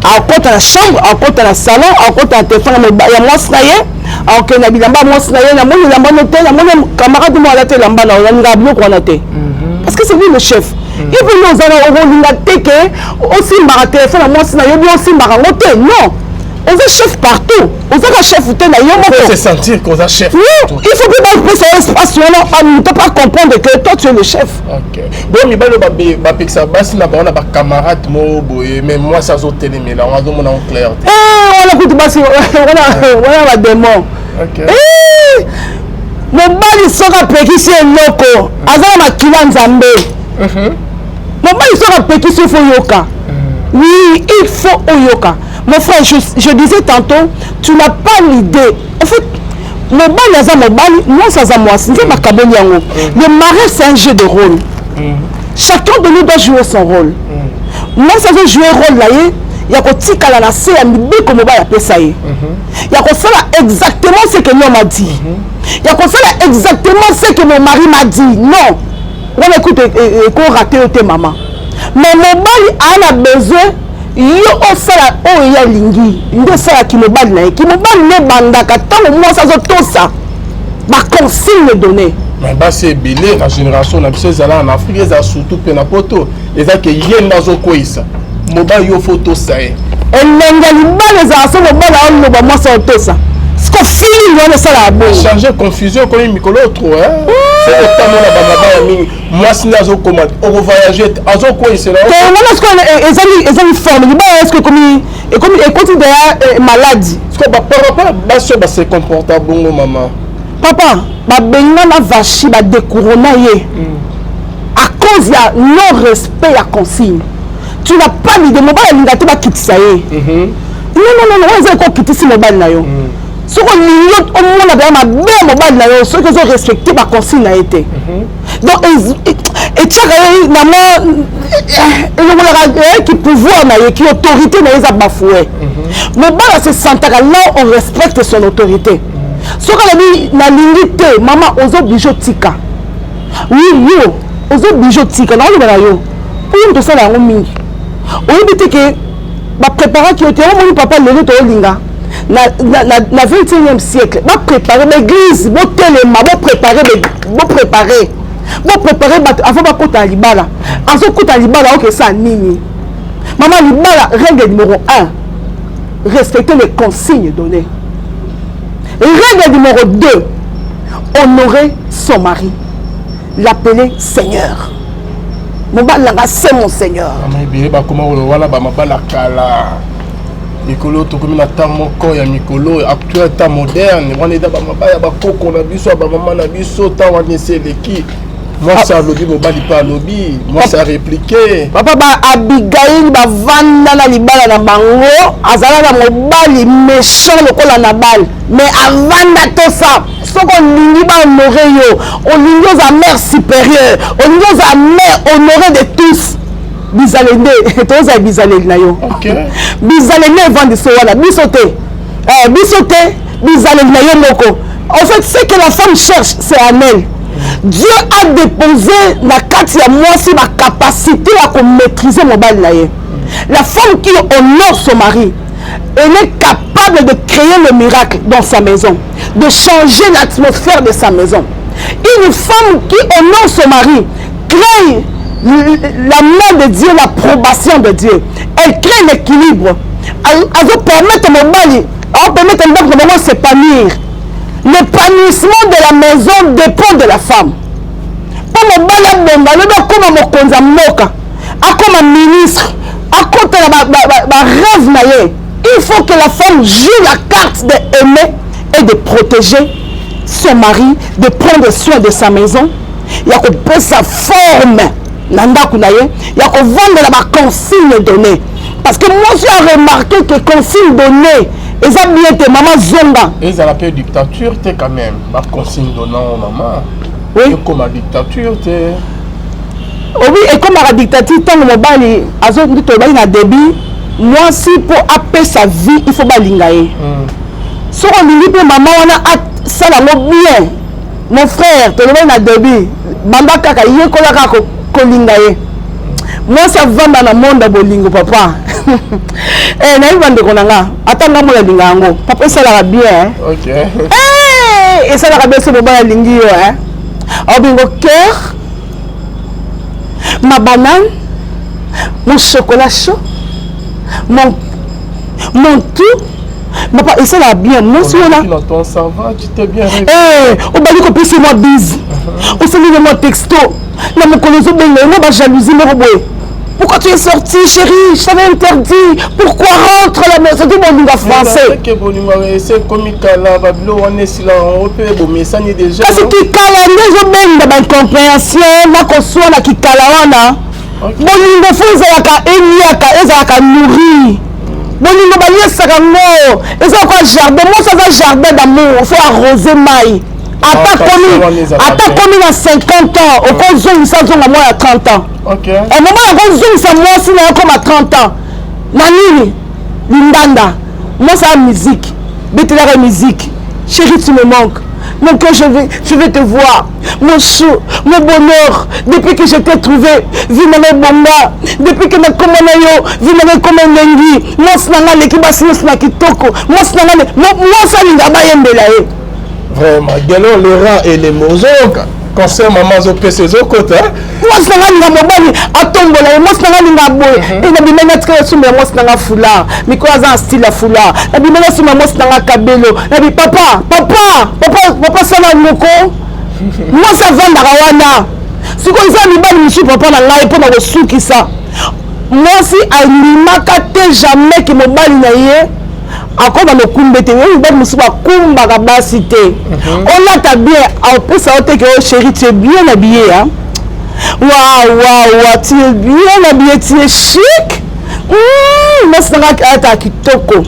akota na chambre, akota na salon, akota na telefone ya mwasi na ye, akokende na bilamba ya mwasi na ye: "Namoni elamba no te, namoni camarade mo alata elamba na yo, nalingaka biloko wana te." Parce que c'est lui le chef. Ye mpe nde ozala, okolinga te ke osimbaka telefone ya mwasi na yo, bi osimbaka yango te. Non, oza chef partout, ozaka chef te na yo moko. Se sentir qu'oza chef. Oui, il faut mpe bapesa yo espace wana, moto pas comprendre que toi, tu es le chef. Ok, bon, mibali oyo bapekisa basi na bango na bacamarade moko boye, mais mwasi azotelemela yango, azomona yango clair te. Wana kutu basi wana badémon. Mobali soki apekisi eloko, aza na makila Nzambe. Mobali soki apekisi, il faut yoka. Oui, il faut oyoka. Mon frère, je disais tantôt, tu n'as pas l'idée. En fait, mobali aza mobali, mwasi aza mwasi, nzambe akaboli yango. Le mariage, c'est un jeu de rôle. Chacun de nous doit jouer son rôle. Mwasi azo jouer rôle na ye. Ya kotikala na se ya mibeko mobali apesa ye, ya kosala exactement ce que l'homme a dit, ya kosala exactement ce que mon mari m'a dit. Non, wana écoute, ekorater yo te, mama. Mais mobali aa na besoin yo osala oyo ye alingi. Nde osalaki mobali na ye, ki mobali nde ebandaka ntango mwasi azotosa baconsigne donné. Mais basi ebele na génération na biso, ezalaka na Afrique, ezala surtout mpe na Poto, eza ke ye nde azokweyisa mobali, yo fo tosa ye. Elenge ya libala ezala so mobali aoloba, mwasi aotosa. Siko feeling wana esalaka bongo. Changer confusion ekomi mikolo trop. Soki otamona bamabaya mingi, mwasi nde azokoma okovoyage te, azokweyisela. Te, wana sikoyo ezali forme libala. Est-ce ekomi ekoti deya maladie? Par rapport basi oyo base comporta bongo, mama? Papa, babengana Vashti, badécouronna ye à cause ya non respect ya consigne. Tu n'as pas l'idée, mobali alinga te bakitisa ye. Non, non, non, oyo eza ekokitisi mobali na yo. Soki olingi omona baya mabe ya mobali na yo, soki ozorespecte baconsigne na ye te, donc etiaka ye na mwa elongolaka ki pouvoir na ye, ki autorité na ye eza bafoué. Mobali ase sentaka là on respecte son autorité. Soki alobi nalingi te, mama, oza obligé otika. Oui, yo oza obligé otika. Naoloba na yo mpo yo moto osala yango mingi, oyebi te ke bapréparaki yo te. Omoni papa, lelo toolinga na 21e siècle, bapréparé baéglise, botelema, bopréparé, bopréparé, bopréparé bato avant bakota na libala. Azokota na libala, okesa nini, mama? Libala, règle numéro 1, respecter les consignes données. Règle numéro 2, honorer son mari, l'appeler Seigneur. Mobali nanga, c'est mon Seigneur. Mama, ebele bakoma koloba wana bamabala kala. Mikolo tokomi na temps moko ya mikolo actuel, temps moderne. Wana eza bamabala ya bakoko na biso, ya bamama na biso. Temps wana esi eleki. Mwasi alobi, mobali mpe alobi, mwasi arépliquer. Papa, ba Abigail bavanda na libala na bango, azala na mobali méchant lokola Nabal, mais avanda tosa. Soki olingi bahonore yo, olingi oza mère supérieure, olingi oza mère honoré de tous, bizaleli nde tozala, bizaleli na yo. Bizaleli nde evandisi wana, biso te, biso te, bizaleli na yo moko. En fait, ce que la femme cherche, c'est en elle. Dieu a déposé na kati ya mwasi bacapacité ya komaîtriser mobali na ye. La femme qui honore son mari, elle est capable de créer le miracle dans sa maison, de changer l'atmosphère de sa maison. Une femme qui honore son mari crée la main de Dieu, l'approbation de Dieu. Elle crée l'équilibre. Elle va permettre mobali, elle permettre ndako na bango s'épanouir. L'épanouissement de la maison dépend de la femme. Mpo mobali abonga, alobi akóma mokonzi ya mboka, akóma ministre, akota na barêve na ye, il faut que la femme joue la carte de aimer et de protéger son mari, de prendre soin de sa maison, ya kopesa forme na ndako na ye, ya kovandela baconsigne donné. Parce que mwasi a remarqué que consigne donné eza bien te, mama, zonga. Ezala mpe dictature te quand même, baconsigne donnant, mama. Oui. Ekoma dictature te. Obi ekomaka dictature ntango mobali azo ndi. Tolobaki na début, mwasi mpo apesa vie, il faut balinga ye. Soki olingi mpe mama wana asala yango bien, mon frère, tolobaki na début, banda kaka yekola kaka kolinga ye. Mwasi avanda na monde ya bolingo, papa. Nayebi bandeko na nga, ata nga mona alinga yango, papa, esalaka bien. Esalaka bien so mobali alingi yo. Obingo cœur, ma banane, mon chocolat chaud, mon tout, papa, esalaka bien mwasi wana. Obali kopesa mwa bise, osaleli mwa texto na mokolo, ezobenga yo na bajalousie moko boye: "Pourquoi tu es sorti, chérie? Je t'avais interdit. Pourquoi? Rentre à la maison." Tout bolingo français. Bolingo ese ekomi kala, babilo wana esila yango mpe bomesani déjà. Kasi kikala nde ezobenga baincompréhension na koswana. Kikala wana, bolingo fo ezalaka eliaka, ezalaka nourri. Bolingo baliesaka ngo, eza lokola jardin. Mwasi aza jardin d'amour, faut arrose mai. Ata komi na 50 ans, okozongisa azonga mwa ya 30 ans. Moment akozongisa mwasi na ye koma 30 ans. Na nini? Lindanda. Mwasi ya musique. Betelaka musique. Chérie, tu me manques. Mon cœur, je vais te voir. Mon chou, mon bonheur. Depuis que je t'ai trouvé, vie na ebonga. Depuis que nakoma na yo, vie na ekoma elengi. Mwasi na nga aleki basi nyonso na kitoko. Mwasi na nga, mwasi alinga bayembela ye. Vraiment, Gelon, le rang et les mots. Ozoyoka conseil mama azopesa, ezokota. Mwasi na nga alinga mobali atombola ye. Mwasi na nga alinga boye. E nabimeli, natikala esomba ya mwasi na nga foulard. Mikolo aza na style ya foulard. Nabimeli, asomba ya mwasi na nga kabelo. Nabi papa, papa, papa, papa, sala moko. Mwasi avandaka wana. Sikoyo eza mibali mosusu, papa na ngai, mpona kosukisa, mwasi alimaka te jamais ke mobali na ye akoma lokumbe te. Oyo mibali mosusu bakumbaka basi te. Olata bien, apesa yo te ke: "Oh chéri, tu es bien habillé, hein? Waouh, waouh, waouh, tu es bien habillé, tu es chic." Mwasi na nga alataka kitoko.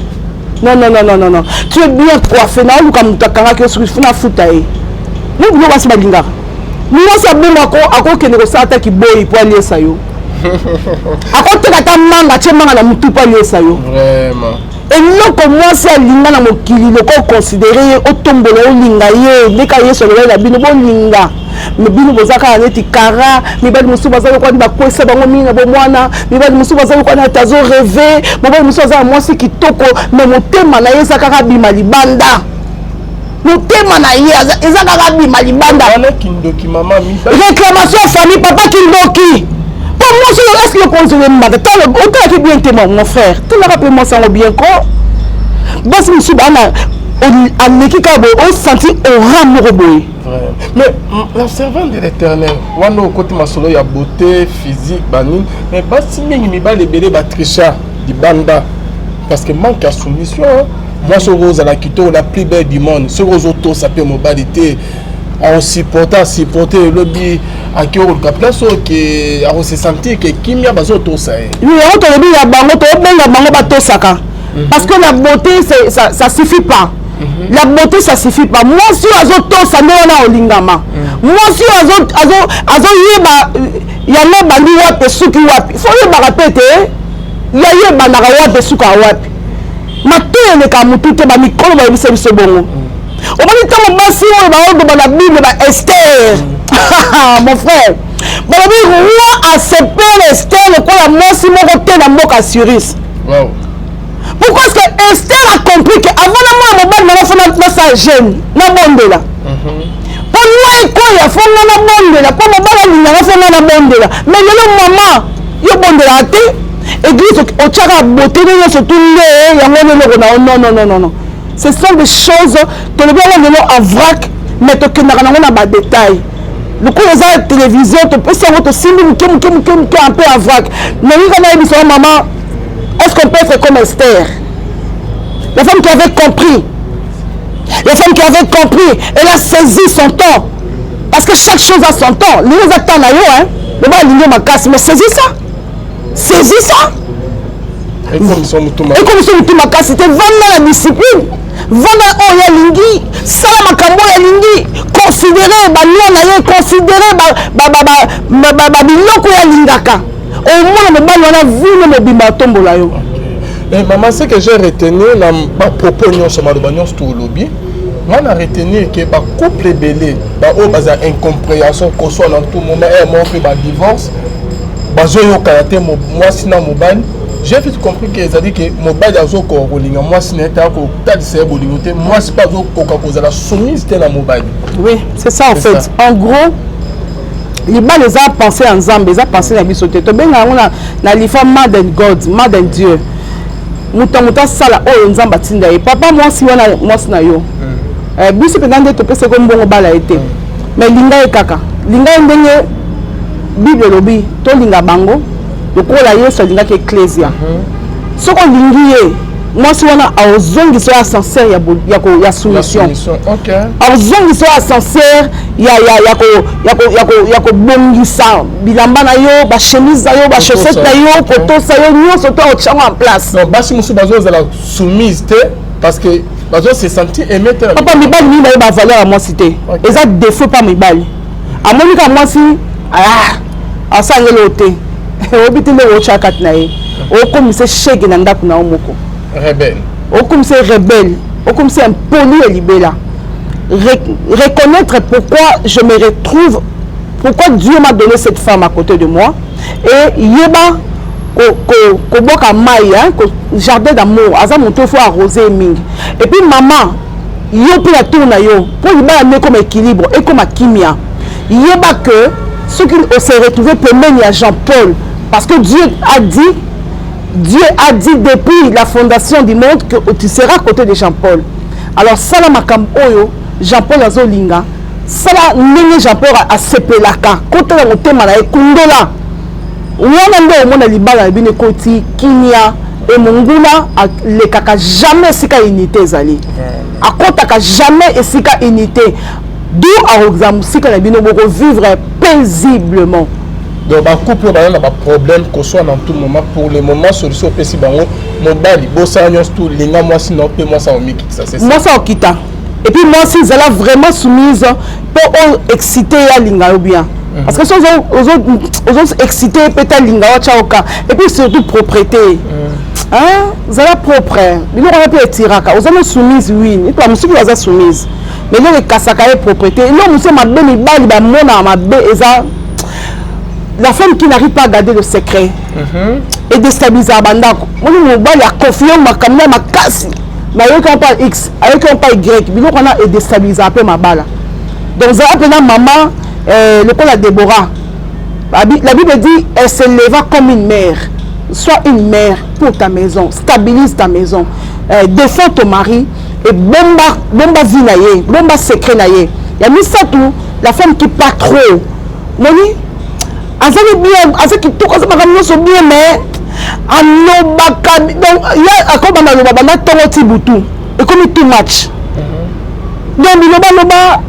Non, non, non, non, non, non, tu es bien coiffé. Na oluka moto akangaki yo soki funa afuta ye. Mo biloko basi balingaka. Mwasi abongako, akokende kosala ata kiboyi mpo aliesa yo. Akoteka ata manga, atie manga na motu mpo aliesa yo. Vraiment. Eloko mwasi alinga na mokili, loko oconsidérer ye, otombola, olinga ye ndeka Yesu alobaki na bino, bolinga. Me bino boza kaka neti kara. Mibali mosusu baza lokwani, bakwesa bango mingi na bomwana. Mibali mosusu baza lokwani ati azorêver. Mobali mosusu aza na mwasi kitoko, me motema na ye eza kaka bima libanda. Motema na ye eza kaka bima libanda. Wana kindoki, mama. Mibali Réclamation ya famille, papa, kindoki. Mpo mwasi oyo, est-ce lokonzi oyembaka? Tala, otalaki bien te, mon frère. Talaka mpe mwasi yango bien ko. Basi mosusu bana aleki kaka boye, osentir aura moko boye. Vraiment. Mais la servante de l'Éternel, wana okoti masolo ya beauté physique banini, mais basi mingi, mibali ebele batricha libanda parce que manque ya soumission. Mwasi oyo ozala kitoko, la plus belle du monde, soki ozotosa mpe mobali te, akosupporte, asupporte, elobi aki okoluka place oyo ke akose sentir ke kimia, bazotosa ye. Oui, yango tolobi ya bango, tobenga bango batosaka, parce que la beauté, ça suffit pas. La beauté, ça suffit pas. Mwasi oyo azotosa nde wana olingama. Mwasi oyo azoyeba yango ebandi wapi, esuki wapi. Fo oyebaka mpe te ya ye ebandaka wapi, esukaka wapi. Matoyi eleka motu te. Bamikolo bayebisa biso bongo. Omoni ntango basi oyo baoloba na Bible, ba Ester, mon frère, balobi roi asepele Ester lokola mwasi moko te na mboka Suris. Pourquoi est-ce que Esther a compris que avant na mwana mobali nanga, fo nasala jeûne, nabondela mpo loi ekoya, fo nga nabondela mpo mobali alinganga, fo nga nabondela? Mais lelo, mama, yo bondelaka te. Église otiaka beauté no nyonso tu nde yango nde eloko na yo. Non, non, non, non, non, ce sont des choses tolobi yango lelo en vrac, mais tokendaka nango na badétail. Lokola eza télévision, topesi yango, tosimbi moke moke moke moke, un peu en vrac. Nalingi kaka nayebisa yo, mama, est-ce qu'on peut être comme Esther, la femme qui avait compris? La femme qui avait compris, elle a saisi son temps, parce que chaque chose a son temps. Lelo eza temps na yo, hein. Loba alingi makasi, mais saisis ça, saisis ça. Ekomisa motu. Ekomisa motu makasi te. Vanda na discipline, vanda oyo alingi, sala makambo oyo alingi, considérer baloi na ye, considérer babiloko oyo alingaka. Omona mobali wana, vino mobimba atombola yo. Mais maman, ce que j'ai retenu na bapropos nyonso, maloba nyonso tolobi, nga na retenir ke bacouple ebele baoyo baza incompréhension, koswa na tout moment, e moko mpe badivorce, bazoyokana te mwasi na mobali. J'ai vite compris ke ezali ke mobali azokoka kolinga mwasi na ye te, akotalisa ye bolingo te. Mwasi mpe azokoka kozala soumise te na mobali. Oui, c'est ça en C'est fait ça. En gros, libala eza pensée ya Nzambe, eza pensée na biso te. Tobenga yango na lifa man and God, man and Dieu. Moto moto asala oyo Nzambe atinda ye. Papa, mwasi wana mwasi na yo. Biso mpenza nde topesaki mbongo bala ye te, mais linga ye kaka, linga ye ndenge Bible elobi tolinga bango, lokola Yesu alingaki eklesia. Soki olingi ye, mwasi wana azongisa oyo ascenseur ya soumission. Soumission, ok. Azongisa oyo ascenseur ya kobongisa bilamba na yo, bachemise na yo, bachaussette na yo, kotosa yo nyonso to otyango en place. Non, basi mosusu bazozala soumise te parce que bazo se sentir aimé te na Papa, mibali mingi bayeba valeur ya mwasi te. Eza défaut pa mibali. Amoni kaka mwasi, ah, asalangeli oyo te. Oyebi te ndenge otya kati na ye, okomisa shege na ndako na yo moko. Rebelle. Okomisa rebelle, okomisa impoli ya libela. Reconnaître pourquoi je me retrouve, pourquoi Dieu m'a donné cette femme à côté de moi, et yeba koboka mai, hein, jardin d'amour aza moto, faut arroser mingi. Et puis maman, yo mpe na tour na yo, mpo libala nde ekoma équilibre, ekoma kimia. Yeba que soki ose retrouve pembeni ya Jean Paul, parce que Dieu a dit depuis la fondation du monde que tu seras à côté de Jean Paul. Alors sala makambo oyo Jean Paul azolinga, sala ndenge Jean Paul asepelaka, kotala motema na ye, kundola wana nde omona libala na bino ekoti kimia. E monguna alekaka jamais esika unité ezali, akɔtaka jamais esika unité, d'où akozala mosika na bino, bokovivre paisiblement. Donc bacouple oyo baza na baproblème koswa na tout moment, pour le moment solution opesi bango: mobali, bosala nyonso tu, linga mwasi na mpe mwasi akomikitisa, c'est ça? Mwasi akokita, et puis mwasi ezala vraiment soumise mpo oyo excité ye, alinga yo bien, parce que so ozo excité ye mpe te, alinga yo, atya oka. Et puis surtout propreté, hein, zala propre. Biloko wana mpe etiraka. Oza no soumise, oui, epa mosuku aza soumise, mais eloko ekasaka ye, propreté. Eloko mosusu mabe mibali bamonaka mabe eza la femme qui n'arrive pas à garder le secret. Edestabilisaka bandako. Moni mobali aconfie makambo ya makasi, nayoki mpa X, ayoki mpa Y, biloko wana edestabilisaka mpe mabala. Donc zala mpena mama lokola Déborah. La Bible dit: elle se leva comme une mère. Sois une mère pour ta maison, stabilise ta maison, défends ton mari et bomba, bomba vie na ye, bomba secret na ye. Ya misato, la femme qui parle trop. Moni azali bien, aza kitoko, aza makambo nyonso bien, mais alobaka. Donc ye akobanda aloba banda ntongo ti butu, ekomi too much. Donc bilobaloba,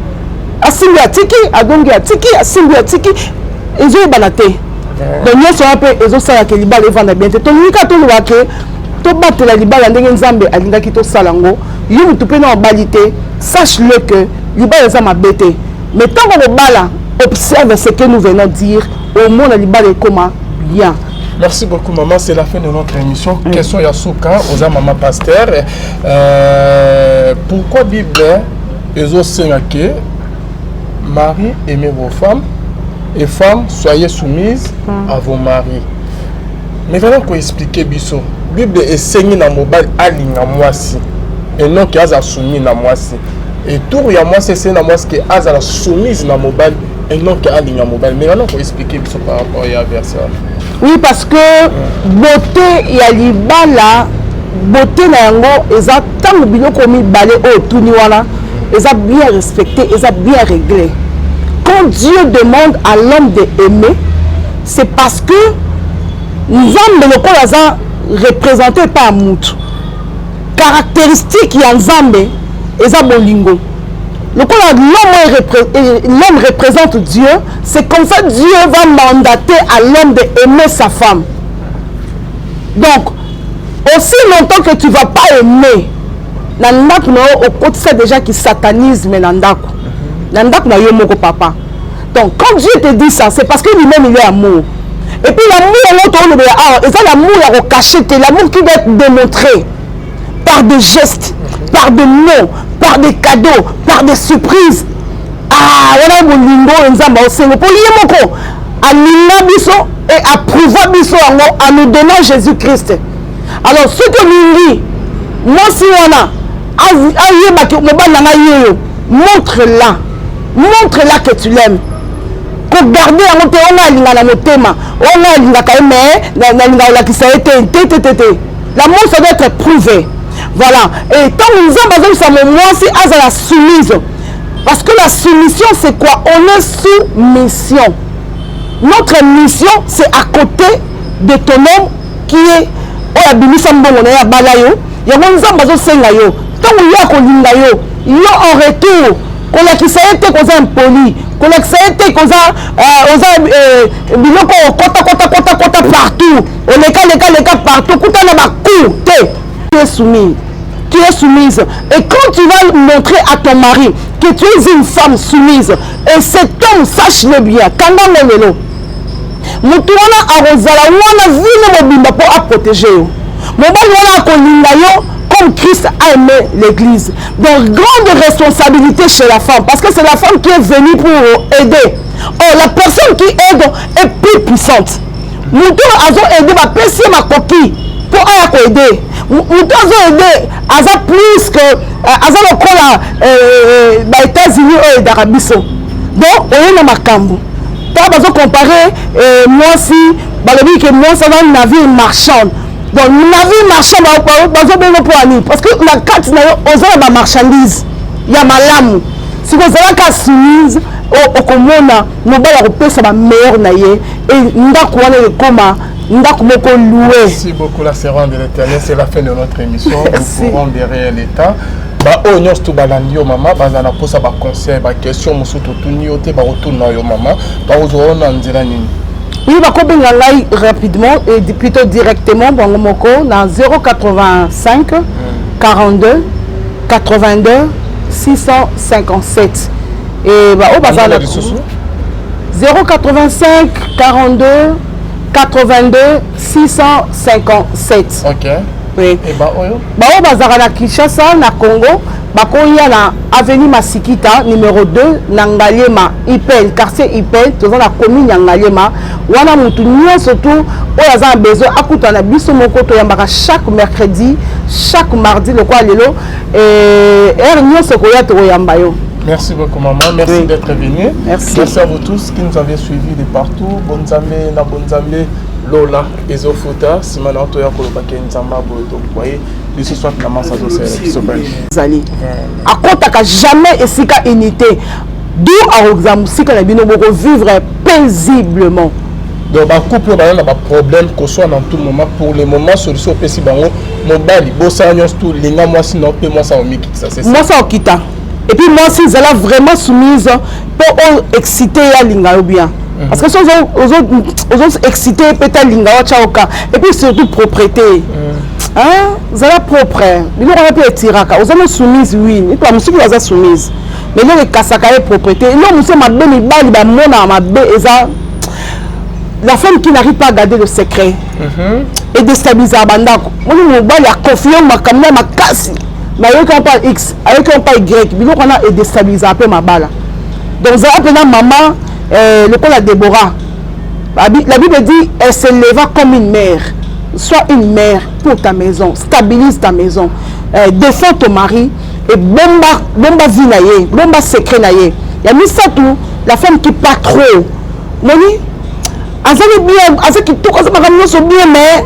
asimbi atiki, adongi atiki, asimbi atiki, ezoyebana te. Donc nyonso wana mpe ezosalaka libala evanda bien te. Tolingi kaka toloba ke tobatela libala ndenge Nzambe alingaki tosala yango. Yo motu mpe na obali te, sache le que libala eza mabe te, mais ntango kobala, observe ce que nous venons dire, omona libala ekoma bien. Merci beaucoup, maman. C'est la fin de notre émission. Question ya suka, oza maman pasteur. Pourquoi Bible ezosenga ke mari, aimez vos femmes, et femmes, soyez soumises à vos maris? Mais vraiment koexpliquer biso, Bible esengi na mobali alinga mwasi et non ke aza soumis na mwasi, et tour ya mwasi esengi na mwasi ke azala soumise na mobali et non ke alinga mobali. Mais vraiment koexpliquer biso par rapport ya verset wana. Oui, parce que beauté ya libala, beauté na yango eza ntango biloko mibale oyo otuni wana eza bien respecté, eza bien réglé. Quand Dieu demande à l'homme de aimer, c'est parce que Nzambe lokola aza représenté par ya mutu, caractéristique ya Nzambe eza bolingo. Lokola l'homme représente Dieu, c'est comme ça Dieu va mandater à l'homme de aimer sa femme. Donc aussi longtemps que tu vas pas aimer na ndako na yo, okotisa déjà ki satanisme na ndako, na ndako na yo moko, papa. Donc quand Dieu te dit ça, c'est parce que lui-même, il est amour. Et puis l'amour yango toolobela awa eza l'amour ya kocacher te, l'amour qui doit être démontré par des gestes, par des mots, par des cadeaux, par des surprises. Ah, wana bolingo oyo Nzambe aosengo, mpo ye moko alinga biso et approuva biso yango en nous donnant Jésus Christ. Alors soki olingi mwasi wana ayebaki mobali na ngai yeyo, montre la, montre la que tu l'aimes. Kogarder yango te, onga alinga na motema, onga alingaka ye, mais nalinga kolakisa ye te, te, te, te, te. L'amour, ça doit être prouvé, voilà. Et ntango Nzambe azobisa mo mwasi azala soumise, parce que la soumission, c'est quoi? On est sous mission. Notre mission, c'est à côté de ton homme qui est oyo abimisa mbongo na ye, abala yo. Yango Nzambe azosenga yo, ntango ye akolinga yo, yo en retour kolakisa ye te koza impoli, kolakisa ye te koza oza biloko okota kota kota kota partout, oleka leka leka partout, kuta na bacour te. Tu es soumise, tu es soumise, et quand tu vas montrer à ton mari que tu es une femme soumise, et cet homme, sache-le bien, kanga ngo lelo. Motu wana akozala wana vie na mobimba mpo aprotéger yo. Mobali wana akolinga yo comme Christ a aimé l'Église. Donc, grande responsabilité chez la femme, parce que c'est la femme qui est venue pour aider. Or, la personne qui aide est plus puissante. Moto azo aider, bapesi ye makoki mpo aya koaider. Moto azo aider aza plus que aza lokola baÉtats-Unis oyo aidaka biso. Donc oye na makambo ntango bazocomparer mwasi, balobi ke mwasi aza navire marchand. Donc navire marchand bazobenga mpo ya nini? Parce que na kati na yo oza na bamarchandise ya malamu. Soki ozalaka soumise, okomona mobali akopesa bameilleur na ye e ndako wana ekoma ndako moko loué. Merci beaucoup, la servante de l'Éternel. C'est la fin de notre émission. Merci. Nous courons derrière l'État. Baoyo nyonso to balandi yo mama, baza na mposa baconseil, baquestion mosusu totuni yo te, bakotuna yo mama, bakozwa yo na nzela nini? Oui, bakobenga ngai rapidement et plutôt directement bango moko na 085 42 82 657 et baoyo baza na lisusu? 085 42 82 657. Ok. Oui. E baoyo? Baoyo bazalaka na Kinshasa, na Congo, bakoya na avenue Masikita numéro 2 na Ngaliema Ipel, quartier Ipel. Toza na commune ya Ngaliema wana. Motu nyonso tu oyo aza na besoin akutana na biso moko. Toyambaka chaque mercredi, chaque mardi. Lokola lelo, heure nyonso koya, tokoyamba yo. Merci beaucoup, maman, merci d'être venue. Merci. Merci à vous tous qui nous avez suivis de partout. Bonzambe na bonzambe, lola ezofuta. Nsima na toya kolobaki Nzambe aboye toboye lisusu ati na masa azosalela biso pe. Ezali akɔtaka jamais esika unité du akozala mosika na bino, bokovivre paisiblement. Donc bacouple oyo baza na baproblème koswa dans tout moment, pour le moment solution opesi bango: mobali, bosala nyonso tu, linga mwasi na mpe mwasi akomikitisa, c'est ça? Mwasi akokita et puis mwasi ezala vraiment soumise mpo oyo excité ye alinga yo bien, parce que so ozo excité ye mpe te alinga yo, atya oka. Et puis surtout propreté. Hein? Zala propre, biloko wana mpe etiraka. Oza no soumise, oui, epa mosuki aza soumise, mais eloko ekasaka ye propreté. Eloko mosusu mabe mibali bamonaka mabe eza la femme qui n'arrive pas à garder le secret edéstabilisaka bandako. Moni mobali aconfier makambo ya makasi, mais ayoki mpa X, ayoki mpa Y, biloko wana edéstabilisaka mpe mabala. Donc zala mpena mama lokola Déborah. La Bible dit: elle se leva comme une mère. Sois une mère pour ta maison, stabilise ta maison, défends ton mari et bomba, bomba vie na ye, bomba secret na ye. Ya misato, la femme qui parle trop. Moni azali bien, aza kitoko, aza makambo nyonso bien, mais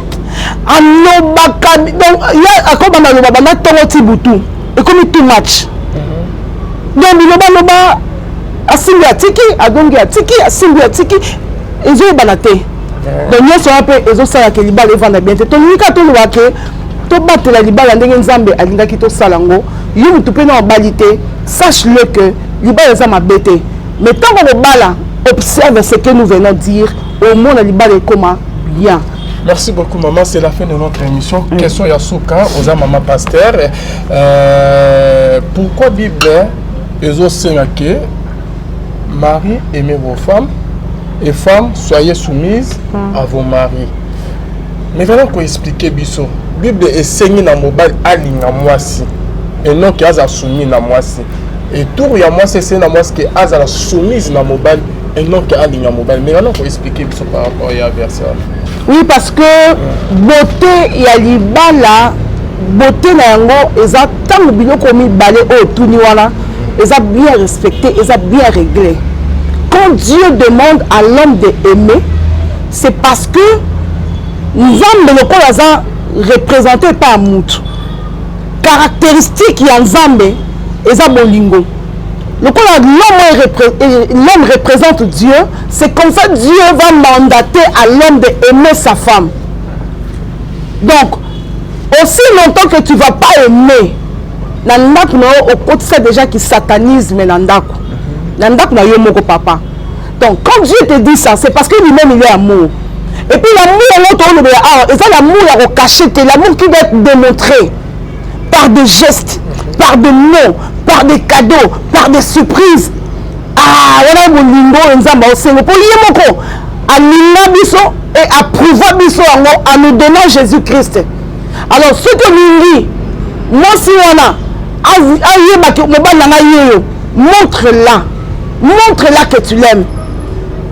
alobaka. Donc ye akobanda aloba banda ntongo ti butu, ekomi too much. Donc bilobaloba, asimbi atiki, adongi atiki, asimbi atiki, ezoyebana te. Donc nyonso wana mpe ezosalaka libala evanda bien te. Tolingi kaka toloba ke tobatela libala ndenge Nzambe alingaki tosala yango. Yo motu mpe na obali te, sache le que libala eza mabe te, mais ntango kobala, observe ce que nous venons dire, omona libala ekoma bien. Merci beaucoup, maman. C'est la fin de notre émission. Question ya suka, oza maman pasteur. Pourquoi Bible ezosenga ke mari, aimez vos femmes et femmes, soyez soumises à vos maris? Mais vraiment koexpliquer biso, Bible esengi na mobali alinga mwasi et non ke aza soumis na mwasi, et tour ya mwasi esengi na mwasi ke azala soumise na mobali et non ke alinga mobali. Mais vraiment koexpliquer biso par rapport ya verset wana. Oui, parce que beauté ya libala, beauté na yango eza ntango biloko mibale oyo otuni wana eza bien respecté, eza bien réglé. Quand Dieu demande à l'homme de aimer, c'est parce que Nzambe lokola aza représenté epai ya mutu, caractéristique ya Nzambe eza bolingo. Lokola l'homme représente Dieu, c'est comme ça Dieu va mandater à l'homme de aimer sa femme. Donc aussi longtemps que tu vas pas aimer na ndako na yo, okotisa déjà ki satanisme na ndako, na ndako na yo moko papa. Donc quand Dieu te dit ça, c'est parce que lui-même il est amour. Et puis l'amour yango toolobela awa eza l'amour ya kocacher te, l'amour qui doit être démontré par des gestes, par des mots, par des cadeaux, par des surprises. Ah, wana bolingo oyo Nzambe aosengo mpo ye moko. Alinga biso et approuva biso yango en nous donnant Jésus-Christ. Alors soki olingi mwasi wana ayebaki mobali na ngai yeyo, montre la, montre la que tu l'aimes.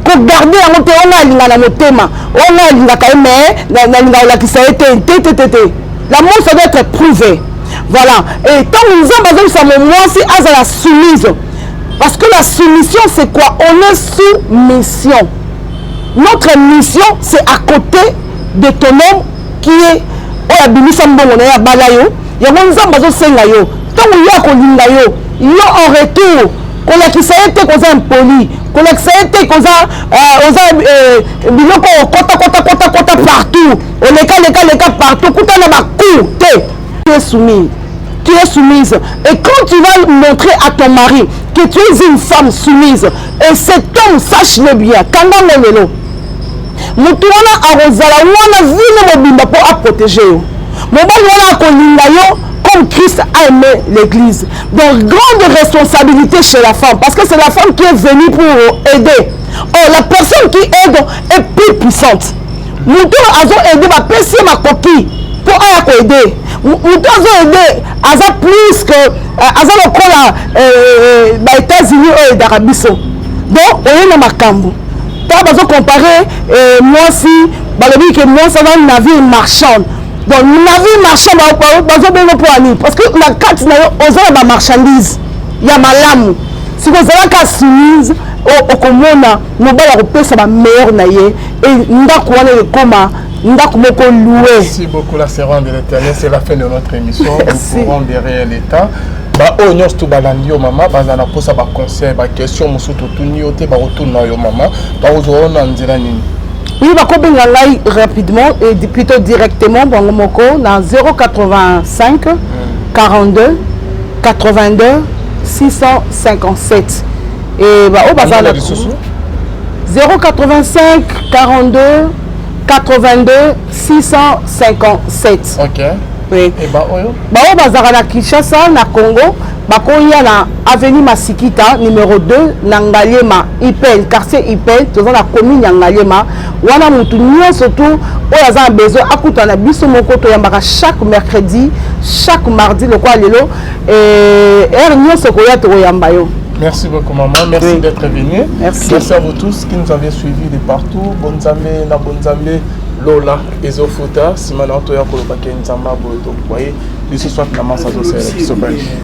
Kogarder yango te, oyo alinga na motema, oyo alingaka ye, mais nalinga kolakisa ye te, te, te, te, te. L'amour, ça doit être prouvé, voilà. Et ntango Nzambe azobisa mo mwasi azala soumise, parce que la soumission, c'est quoi? On est sous mission. Notre mission, c'est à côté de ton homme qui est oyo abimisa mbongo na ye, abala yo. Yango Nzambe azosenga yo, ntango yo akolinga yo, yo en retour kolakisa ye te koza impoli, kolakisa ye te koza oza biloko okota kota kota kota partout, oleka leka leka partout, kuta na bacour te. Tu es soumise, tu es soumise. Et quand tu vas montrer à ton mari que tu es une femme soumise, et cet homme, sache-le bien, kanga ngo lelo, motu wana akozala wana vie mobimba mpo aprotéger yo. Mobali wana akolinga yo comme Christ a aimé l'Église. Donc, grande responsabilité chez la femme, parce que c'est la femme qui est venue pour aider. Or, la personne qui aide est plus puissante. Moto azo aider, bapesi ye makoki mpo aya koaider. Moto azo aider aza plus que aza lokola baÉtats-Unis oyo aidaka biso. Donc oye na makambo, ntango bazocomparer mwasi, balobi ke mwasi aza navire marchand. Donc navire marchand, bazobenga mpo ani? Parce que na kati na yo oza na bamarchandise ya malamu. Soki ozalaka soumise, okomona mobali akopesa bameilleur na ye e ndako wana ekoma ndako moko loué. Merci beaucoup, la servante de l'Éternel. C'est la fin de notre émission. Merci. Nous pourrons derrière l'État. Baoyo nyonso to balandi yo mama, baza na mposa baconseil, baquestion mosusu totuni yo te, bakotuna yo mama, bakozwa yo na nzela nini? Oui, bakobenga ngai rapidement et plutôt directement bango moko na 085 42 82 657. Et baoyo baza na lisusu? 085 42 82 657. Ok. Oui. E baoyo? Baoyo bazalaka na Kinshasa, na Congo, bakoya na avenue Masikita numéro 2 na Ngaliema Ipel, quartier Ipel. Toza na commune ya Ngaliema wana. Motu nyonso tu oyo aza na besoin akutana na biso moko. Toyambaka chaque mercredi, chaque mardi. Lokola lelo, heure nyonso koya, tokoyamba yo. Merci beaucoup, maman. Merci d'être venue. Merci. Merci à vous tous qui nous avez suivis de partout. Bonzambe na Bonzambe Lola Ezofuta. Simana Otoya Kolobake Nzamba Boye Tokwaye. Lisusu na masa zosalela biso.